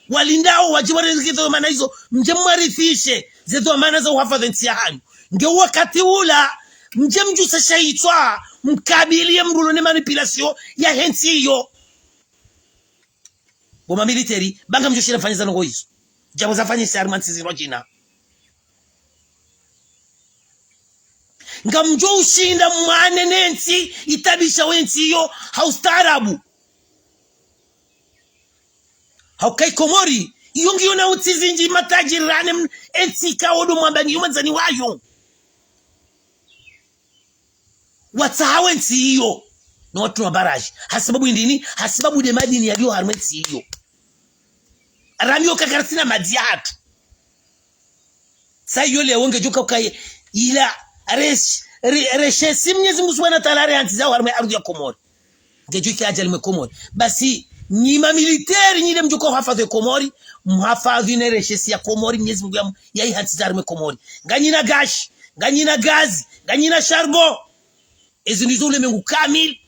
walindao wadjibu warenge ze dhwamana izo, mdje mwarithishe ze dhwamana za uhafadhwi entsi yahanyu. Nge wakati ula, mdje mdjuse shayitswa, mkabiliye mndru ulo ne manipulation yahe ntsi iyo. Bo mamilitaire, ba ngamdjo shinda mfanye ze ndrongoo izo. Djapvo zafanyisa harimwa ntsi zindrwadjina. Ngamdjo ushinda mwane ne ntsi, itabisha we ntsi iyo, ha ustaarabu. Hauka i Komori, iyo ngiyo na ntsi zindji matajiri rane m-, entsi ikao ndo mwamba ngiyo mwandzani wayo. Watsaha we ntsi iyo. No watru wa barrage. Hasababu indrini, hasababu nde madini yaliyo harimwa entsi iyo. Rami yo kakarisina madji yahatru. Sa iyo leo ngedjo kaukaye, ila resh-, re-, reshesi Mnyezi Mungu Subhanahu wa Ta'ala arehantsiza harimwa ardhwi ya Komori. Ngedjo ike adjali mwe Komori. Basi, nyi mamilitaire, nyi nde mdjo uhafadhwi Komori, mhafadhwi ne reshesi ya Komori, Mnyezi Mungu ya, yaihantsiza harimwa Komori. Nganyina gashi, nganyina gazi, nganyina charbon. Ezi ndizo ulemengu kamili.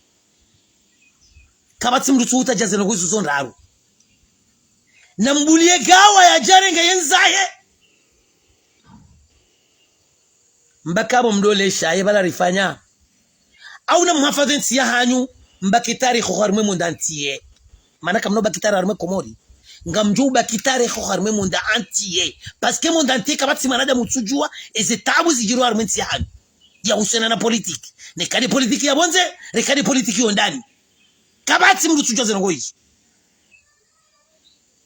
Kapvatsi mndru tsuhutaja ze ndrongoo izo zo ndraru. Nambuliye gawa yadjarenge yendzaye. Mbaka apvo mdolesha ye pvala rifanya. Au namhafadhwi entsi yahanyu, mbaki tarehi ho harimwa monde entier. Mana kamna ubaki tarehi harimwa Komori. Ngamdjo ubaki tarehi ho harimwa monde entier. Parce que monde entier kapvatsi mwanadamu utsudjua, eze taabu zidjiriwa harimwa entsi yahanyu. Yahusiana na politique. Neka nde politique ya pvondze, neka nde politique yo ndani. Kapvatsi mndru utsudjua ze ndrongoo izo.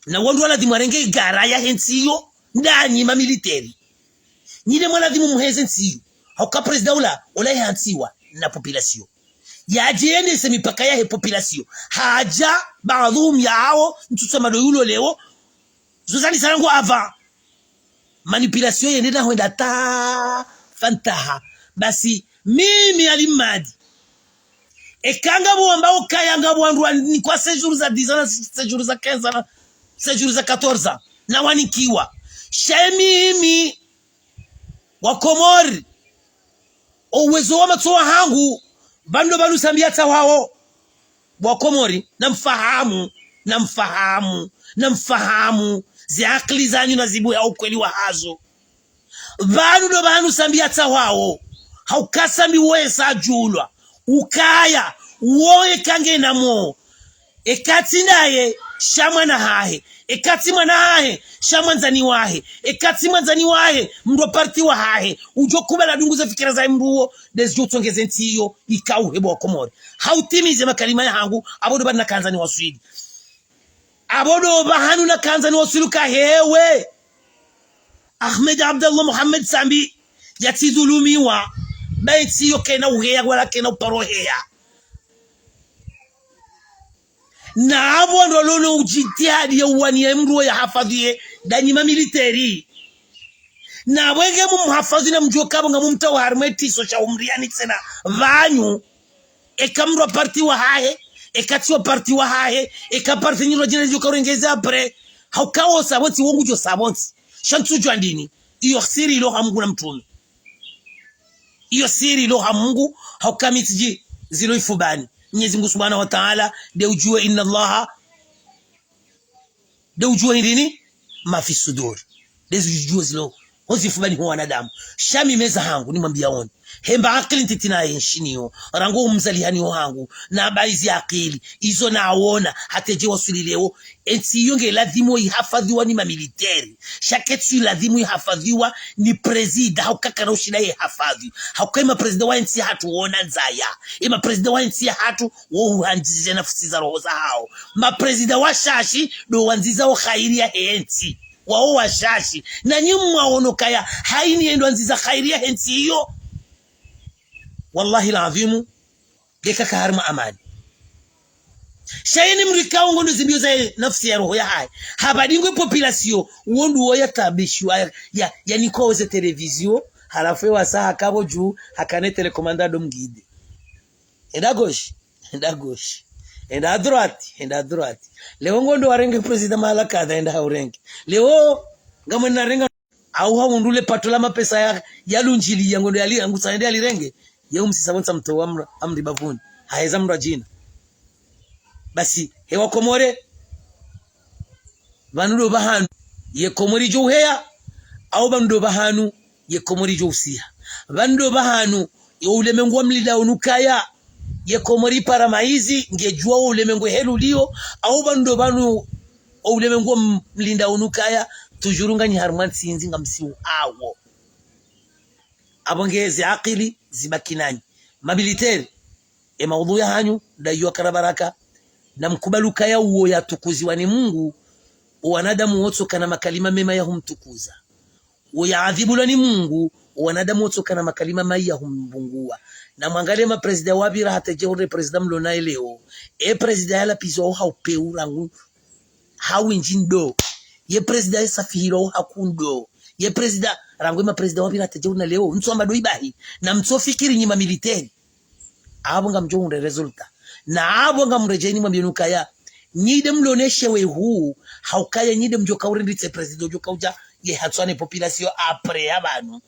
Na wandru waladhimu warenge igara yahe ntsi iyo, ndanyi mamilitaire. Nyi nde mwaladhimu muheze ntsi iyo. Hauka président ula, ula yahantsiwa na population. Yadje yendese mipaka yahe population. Hadja, baadhwihim yahawo, ntsutsa mado yulo leo. Zo zandisa rangu avant. Manipulation yende na hwenda ta fantaha. Basi, mimi Ali Mmadi. Eka ngapvo wambao ukaya ngapvo wandru wanikwa séjour za dix ans, na séjour za quinze ans, na séjour za quatorze ans. Na wanikiwa. Sha mimi, wa Komori. O uwezo wa matso wahangu, pvanu pvanu Sambi yatsahwao. Bo wa Komori, namfahamu, namfahamu, namfahamu, ze akili zanyu nazibuhe ha ukweli wahazo. Pvanu ndo pvanu Sambi yatsahwao, hauka Sambi woye sa adjulwa, ukaya, woye kangena mo, eka tsi ndaye, sha mwana hahe. Eka tsi mwana hahe, sha mwandzani wahe. Eka tsi mwandzani wahe, mndru wa parti wahahe. Udjo kubala dungu ze fikira zahe mndru uwo, ndezidjo utsongeze ntsi iyo, ikauhe bo wa Komori. Hautimize makalima yahangu, apvo ndo pvanu nakandza niwaswili. Apvo ndo pvahanu nakandza niwaswili uka hewe. Ahmed Abdallah Mohamed Sambi, yatsidhulumiwa, ba entsi iyo kayina uheya, wala kayina uparo heya. Na apvo ndo lono ujitihadi ya uwaniya mndru ya hafadhwiye, ndanyi mamilitaire. Na apvo enge mumhafadhwi na mdjuwe ukaya apvo ngamumtsaho harimwa etsiso sha umriyani tsena pvanyu. Eka mndru wa parti wahahe, eka tsi wa parti wahahe, eka parti nyiro djina djo kaurengeze après. Hauka wo sa pvontsi, wo ngudjo sa pvontsi. Sha ntsudjua ndini. Iyo siri ilo ha Mungu na mtrume. Iyo siri ilo ha Mungu, hauka mi tsidji, zilo ifubani. Mnyezi Mungu Subhanahu wa Ta'ala, nde udjuwa inna Allaha, nde udjuwa hindrini ma fi sudur. Nde udjuwa zilo ho zifubani ho wanadamu. Sha mi meza hangu, nimwambiya woni. Hemba akili ntiti naye nshiniyo. Rangu umzalihaniyo hangu. Na amba izi akili. Izo nawona. Hata dje waswili leo. Entsi iyo nge lazimu ihafadhiwa ni mamiliteri. Sha ketsi lazimu ihafadhiwa ni prezida. Hauka kana ushinda ye hafadhi. Hauka ema prezida wa entsi hatru wona ndzaya. Ema prezida wa entsi hatru wo uhandzisha nafusi za roho zahao. Ma prezida washashi ndo wandzisa wo khairi yahe entsi. Wawo washashi. Na nyi mwawono kaya haini yendo wandzisa khairi yahe entsi iyo. Wallahi al-adhimu. Ndeka ka harimwa amani. Sha yeni mdru ikao ngono zimbiyo za nafusi ya roho yahahe. Hapvadingwe population. Wo ndo wo ya tabishiwa ya, ya, ya niko ze télévision. Halafu ye wasa haka pvo dju, hakane télécommande ndo mgide. Enda gauche, enda gauche. Enda à droite, enda à droite. Leo ngondo warenge prezida mahala kadha, enda haurenge. Leo, ngamwena renga au hahundrule pato la mapesa ya, ya lunjili ya ngondo yali, angusa ende yalirenge. Ye umsisa pvontsi mtowa amra, amri bavuni. Haheza mdru adjina. Basi, he wa Komori, pvanu ndo pvahanu ye Komori djo uheya, au pvanu ndo pvahanu ye Komori djo usiha. Pvanu ndo pvahanu ye ulemengu wa mlinda unu kaya, ye Komori para maizi, nge djuwa wo ulemengu helu liyo, au pvanu ndo pvanu wo ulemengu wa m-, mlinda unu kaya, toujours nganyi harimwa ntsi ndzi ngamsiwu awo. Apvo nge ze akili zibaki nanyi. Mamiliteri, e maudhu yahanyu, nda iyo karabaraka, na mkubali ukaya uwo yatukuziwa ni Mungu, o wanadamu wotsi kana makalima mema ya humtukuza. Uwo yaadhibulwa ni Mungu, o wanadamu wotsi kana makalima mayi ya humbunguwa. Na mwangaliye maprezida wapvira hata dje ure prezida mlo naye leo. E prezida yalapvizwa o haupvewu rangu hawindji ndo. Ye prezida yasafihilwa o haku ndo. Ye prezida, rangu ema prezida wapvira hata dje ure na leo. Ntsu amba ndo ibahi. Na mtsofikiri nyi mamiliteri. Apvo ngamdjo hundre résultat. Na apvo ngamredjeni mwambiye unu kaya. Nyi nde mlo neshe wehu. Haukaya nyi nde mdjo kaurinditse prezida udjo kaudja ye hatswane population après ya pvanu.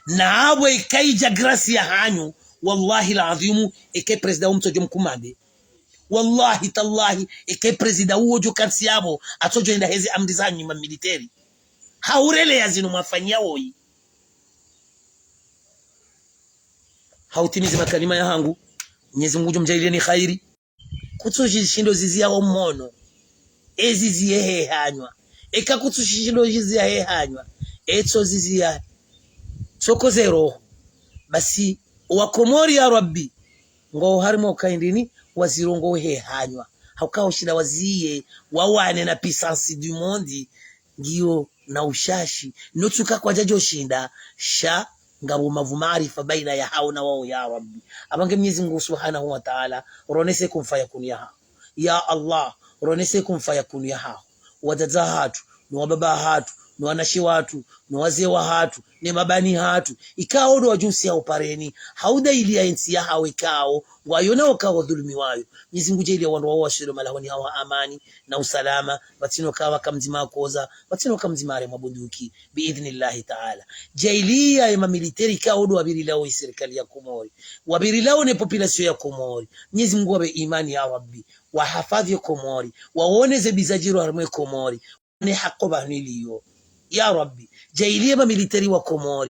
Na apvo ikaidja grâce yahanyu. Wallahi al-adhimu, eke prezida umtsodjo mkumande. Wallahi tallahi, eke prezida uwo djo kantsi yapvo, atsodjo enda heze amri zanyu mamiliteri. Haureleya zinu mwafanyiya woyi. Hautimizi makalima yahangu, Mnyezi Mungu djo mdjaaliye ni khairi. Kutsu zishindo ziziya ho mhono, e ziziye he hanywa. Eka kutsu zishindo ziziya he hanywa, etso ziziya tsoko ze roho. Basi, wa Komori ya Rabbi, ngo harimwa uka indrini, wazirongowe he hanywa. Hauka ushinda waziye, wawane na puissance du monde, ngiyo na ushashi. Notsuka kwadjadjo shinda, sha, ngapvo mapvu maarifa baina yahawo na wawo ya Rabbi. Apvange Mnyezi Mungu Subhanahu wa Ta'ala, ronese kun fayakun yahawo. Ya Allah, ronese kun fayakun yahawo. Wadzadze hatru, no wababa hatru, no wanashe watru, no wazee wahatru, ne mabani hatru, ikao ndo wadjunsi ya upareni, hauda ili ya entsi yahawo ikao, ngwayona wakao wadhulumiwayo. Mnyezi Mungu djaaliya wandru wawo washilo malahoni hawo ha amani, na usalama, pvatsina uka waka mdzima akoza, pvatsina uka mdzima aremwa bunduki, biidhnillahi ta'ala. Djaaliya ye mamiliteri ikao ndo wapvirilao ye sirikali ya Komori, wapvirilao ne population ya Komori. Mnyezi Mungu wapve imani ya Rabbi, wahafadhwi ye Komori, wawone ze bizadjiro harimwa ye Komori, ne haki pvanu iliyo. Ya Rabbi, djaaliya ye mamiliteri wa Komori.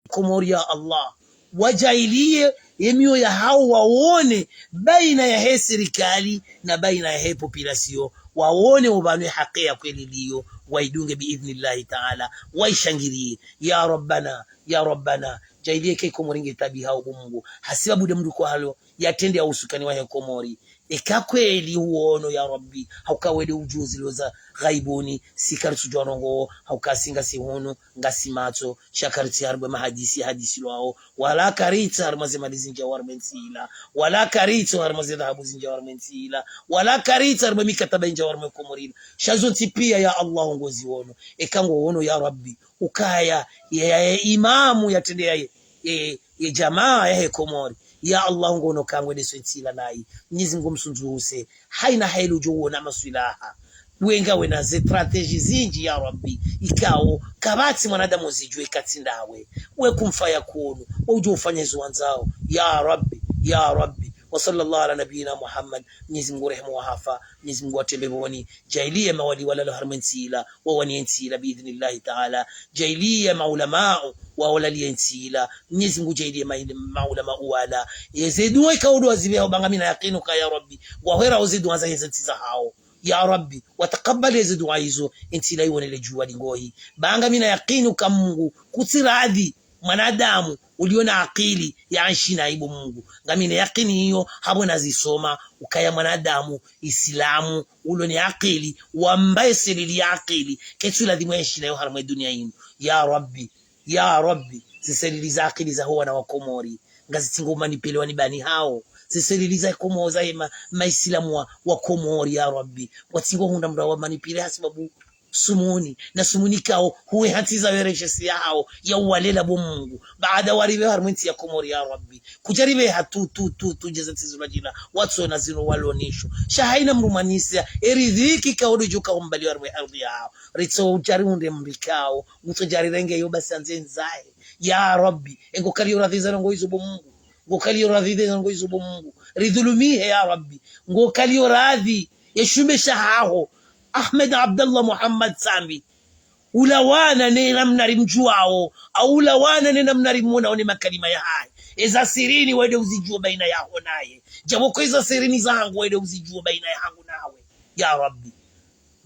Komori ya Allah. Wadjaaliye ye miyo yahawo wawone baina yahe sirikali na baina yahe population. Wawone opvanu ye haki ya kweli iliyo. Waidunge biidhnillahi ta'ala. Waishangiriye. Ya Rabbana, ya Rabbana. Djaaliye ke Komori nge tabiha o bo Mungu. Hasibabu nde mdru ko halo yatrende ya usukani wahe Komori. Eka kweli huono ya Rabbi, hauka we nde udjuo zilo za ghaibuni, si karitsudjua ndrongoo, hauka si ngasi hunu, ngasi matso, sha karitsi harimwa mahadisi, hadisi lwao, wala karitsi harimwa ze mali zindjiao harimwa entsi ila, wala karitsi harimwa ze dhahabu zindjiao harimwa entsi ila, wala karitsi harimwa mikataba indjiao harimwa Komori ila. Sha zontsi pia ya Allah ngoziono, eka ngoono ya Rabbi, ukaya, ye, ye, ye imamu yatrende yaye, ye, ye jamaa yahe Komori. Ya Allah, ngono kangwe ndeso entsi ila nayi. Mnyezi Mungu msundzuhuse. Haina heli udjo uona maswilaha. Wenga wena ze stratégie zinji, ya Rabbi, ikao kapvatsi mwanadamu uzijua ikatsi ndawe. We kun fayakun, we udjo ufanya izo wandzao, ya Rabbi, ya Rabbi. Wa sallallahu ala nabiyina Muhammad. Mnyezi Mungu rehemu wahafa, Mnyezi Mungu watrende peponi. Djaaliya mawali walala harimwa entsi ila, wawaniye entsi ila biidhnillahi taala. Djaaliya maulamau wawalaliye entsi ila. Mnyezi Mungu djaaliya ma-, maulamau wala. Ye ze dua ikao ndo wazipveha, ba ngamina yakini uka ya Rabbi, ngwahwera wo ze dua za heze ntsi zahao. Ya Rabbi, watakabali ze dua izo, entsi ila iwone le djuwa lingohi. Ba ngamina yakini uka Mungu, kutsi radhi mwanadamu ulio na akili ya enshi nayi bo Mungu. Ngamina yakini iyo, hapvo nazisoma, ukaya mwanadamu, Isilamu, ulo ne akili, wamba ye selili ya akili, ketsu ladhimu enshi nayo harimwa ye dunia inu. Ya Rabbi, ya Rabbi, ze selili za akili zaho wana wa Komori, ngazitsingo umanipulé wani bani hao. Ze selili za Komo-, za ye ma-, maisilamu wa, wa Komori, ya Rabbi. Watsingo hundra mndru wa manipulé hasibabu sumuni, na sumuni kao, huwe hantsi za wereshesi yahao, ya uwalela bo Mungu. Baada waripve harimwa entsi ya Komori, ya Rabbi. Kudjaripve ha tu, tu, tu, tu, djeza tsi zilwa djina, watsona zinu walo nisho. Sha haina mndru manisia, eridhiki kao ndo djuka umbali harimwa ardhi yahao. Ritso udjari hundre mndru kao, ngutso djari renge yo basi andze ndzahe. Ya Rabbi, engo kaliyo radhi za ndrongo izo bo Mungu. Ngo kaliyo radhi ze ndrongo izo bo Mungu. Ridhulumihe, ya Rabbi. Ngo kaliyo radhi ye shumbe shahaho, Ahmed Abdallah Muhammad Sambi. Ulawana ne namna rimdjuwao, au ulawana ne namna rimwonao ne makalima yahahe. Eza sirini wende uzidjuwe baina yaho naye. Djapvo ko eza sirini zahangu wende uzidjuwe baina yahangu nawe, ya Rabbi.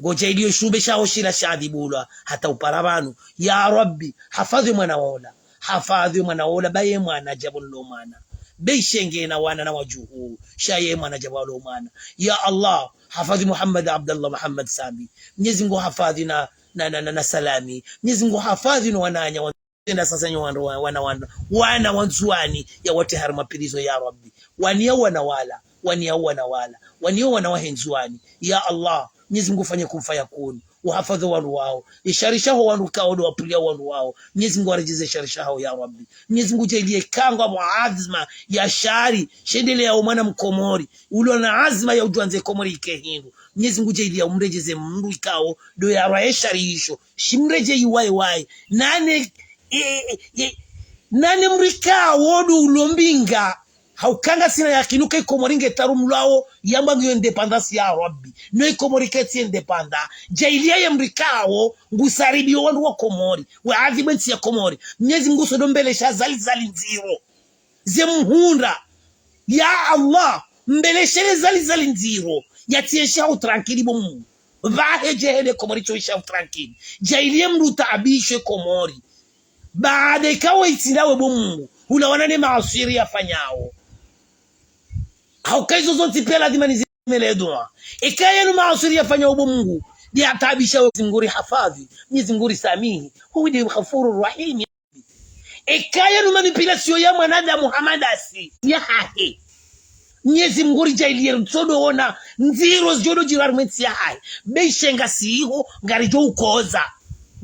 Ngo djaaliyo shumbe shaho shila shadhibulwa, hata upara pvanu. Ya Rabbi, hafadhwi mwana wola. Hafadhwi mwana wola, ba ye mwana djapvo nlo mwana. Be ishenge na wana na wadjuhu, sha ye mwana djapvo alo mwana. Ya Allah, hafadhwi Muhammad Abdallah Muhammad Sambi. Mnyezi Mungu hafadhwi na, na, na, na, na Salami. Mnyezi Mungu hafadhwi no wananya wa-, enda sasa nyo wandru wa-, wana, wana, wana wa Ndzuwani ya wate harimwa prison, ya Rabbi. Waniya wana wala, waniya wana wala, waniya wana wahe Ndzuwani. Ya Allah, Mnyezi Mungu fanye kun fayakun. Uhafadhwi wandru wao. Ye shari shaho wandru kao ndo wapvulia wandru wao, Mnyezi Mungu waredjeze shari shaho, ya Rabbi. Mnyezi Mungu djaaliye kangwa mwa azma ya shari, shendeleya o mwana Mkomori, ulo na azma ya udjuwa ndze Komori ike hindru. Mnyezi Mungu djaaliye umredjeze mndru ikao ndo yarwa ye shari isho. Shimredjeyi waye waye. Nane, e, e, e, nane mndru ikao ndo ulo mbinga. Hauka ngasina yakini uka i Komori nge tarumlwao, yamba ngiyo indépendance, ya Rabbi. No i Komori ketsi indépendant. Djaaliya ye mndru ikao, ngusaribiyo wandru wa Komori, wa adhibu entsi ya Komori. Mnyezi Mungu sodo mbelesha zali zali ndziro ze mhundra. Ya Allah, mbeleshe le zali zali ndziro. Yatsi enshi haho tranquille bo Mungu. Pvahe djehele Komori tso enshi haho tranquille. Djaaliye mndru utaabishe Komori. Baada ikao itsi ndawe bo Mungu, hulawana ne maaswiri yafanyao. Hauka izo zontsi pia ladhima nizimele dua. Ikaya no maaswiri yafanyao bo Mungu, ndi ataabisha we. Mnyezi Mungu rihafadhwi, Mnyezi Mungu risamihi. Huwa ndi Ghafuru Rahimi. Ikaya no manipulation ya mwanadamu hamadasi yahahe, Mnyezi Mungu ridjaaliye ritsodo ona ndziro zidjodo djira harimwa entsi yahahe. Be ishenga siho, ngaridjo ukoza.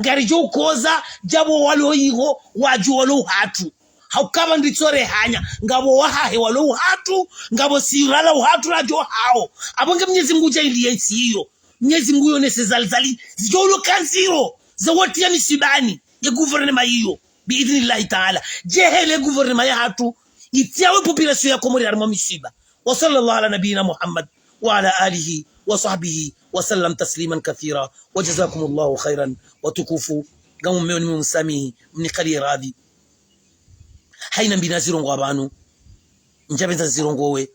Ngaridjo ukoza, djapvo walo iho, wadjo walo uhatru. Hauka pvanu ritso rehanya, ngapvo wahahe walo uhatru, ngapvo sirala uhatru radjo hao. Apvo nge Mnyezi Mungu djaaliye entsi iyo. Mnyezi Mungu yonese zali zali, zidjo ulo ka ndziro, za watiya misibani, ye gouvernement iyo. Biidhnillahi taala. Djehele gouvernement yahatru, itiya we population ya Komori harimwa misiba. Wa sallallahu ala nabiyina Muhammad, wa ala alihi, wa sahbihi, wa sallam tasliman kathira. Wa jazakumullahu khairan. Watukufu, ngamumeo nimumsamihi, mnikaliye radhi. Haina mbi nazirongowa pvanu, ndjapvendza zirongowe.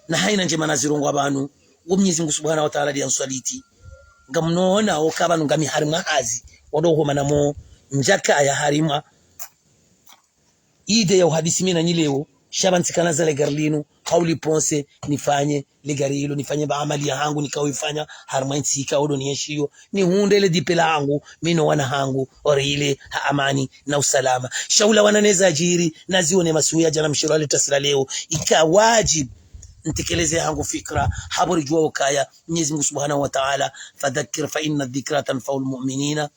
Na haina ndjema nazirongowa pvanu, wo Mnyezi Mungu Subhanahu wa Taala ndiye answaliti. Ngamnoona oka pvanu ngami harimwa hazi, wado homa namo ndjakaya harimwa idée ya uhadisi mi nanyi leo, sha pvanu tsikana za le gari linu, hau liponse, nifanye le gari ilo, nifanye ba amali yahangu, nikao ifanya harimwa entsi ikao ndo nienshiyo, nihundre le diplôme lahangu, mi no wana hangu, orile ha amani na usalama. Sha ulawana ne zadjiri, nazione masihu ya djana mshelo ale tasila leo, ika wajib ntekeleze hangu fikra, hapvo ridjuwa ukaya Mnyezi Mungu Subhanahu wa Taala, فذكر فإن الذكرى تنفع المؤمنين.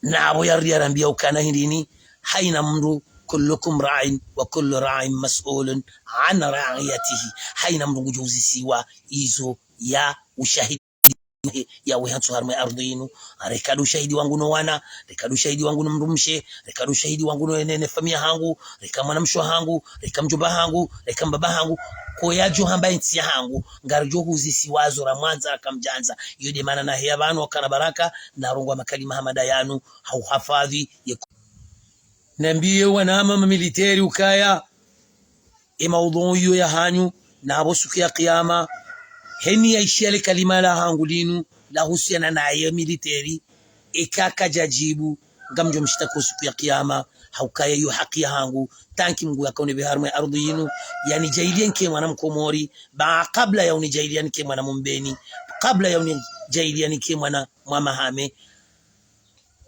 Na apvo yari yarambiya ukana hindrini, haina mndru, كلكم راع وكل راع مسؤول عن رعيته. Haina mndru ngudjo uzisiwa izo ya ushahidi. yawe hantsu harumwa ye ardhwi yinu. Reka ndo ushahidi wangu no wana, reka ndo ushahidi wangu no mdrumshe, reka ndo ushahidi wangu no ne, ne famiya hangu, reka mwanamshe hangu, reka mdjomba hangu, reka mbaba hangu. Ko yadjo hamba ye ntsi yahangu, ngaridjo huzisiwa zo ra mwandza ra kamdjandza. Iyo nde maana naheya pvanu wakana baraka, narongowa makalima hama nda yanu, ha uhafadhwi ye. Nambiye wanama mamiliteri ukaya, ye maudhuu iyo yahanyu, na pvo suku ya kiyama, heni yaishiya le kalima lahangu linu, lahusuyana naye militeri, eka kadjadjibu, ngamdjo mshitaki wo suku ya kiyama, ha ukaya iyo haki yahangu, tanki Mngu yakaunipve harumwa ye ardhwi yinu, yanidjaaliya nike mwana Mkomori, ba kabla ya unidjaaliya nike mwana Mumbeni, kabla ya unidjaaliya nike mwana Mwamahame.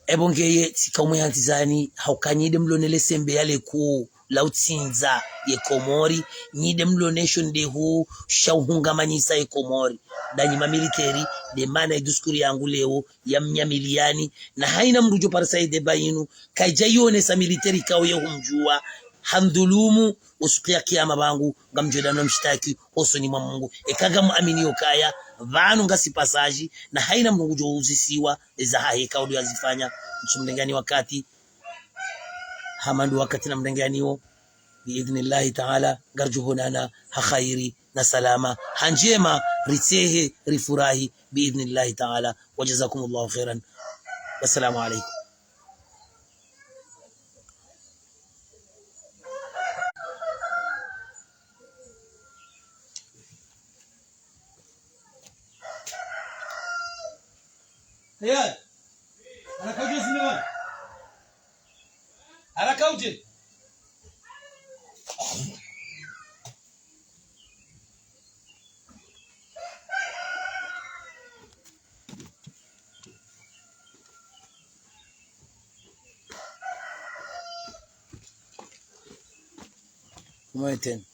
Epvo ngeye tsika umwe hantsi zani, ha uka nyi nde mlo ne le sembe ya le kuu la utsindza ye Komori, nyi nde mlo ne shondehu sha uhungamanyisa ye Komori. Ndanyi mamiliteri, nde maana ye diskuru yangu leo, ya mnyamiliyani, na hayina mndru djo parisa ye deba yinu, kayidja yonesa militeri kawo ye humdjuwa, handhulumu, wo suku ya kiyama pvangu, ngamdjo enda no mshitaki, hosoni mwa Mngu. Eka ngamu amini yo kaya, pvanu ngasi pasaji, na hayina mndru ngudjo uzisiwa, eza hahe kauli yazifanya, ntsumrengani wakati, hama ndo wakati namrengani wo, bi idhnillahi taala, ngaridjo honana, ha khairi, na salama, ha ndjema, ritsehe, rifurahi, bi idhnillahi taala, wa jazakumullahu khairan. Wassalamu alaikum. Hayat. Haraka udje zime wana. Haraka udje. Comment est-elle ?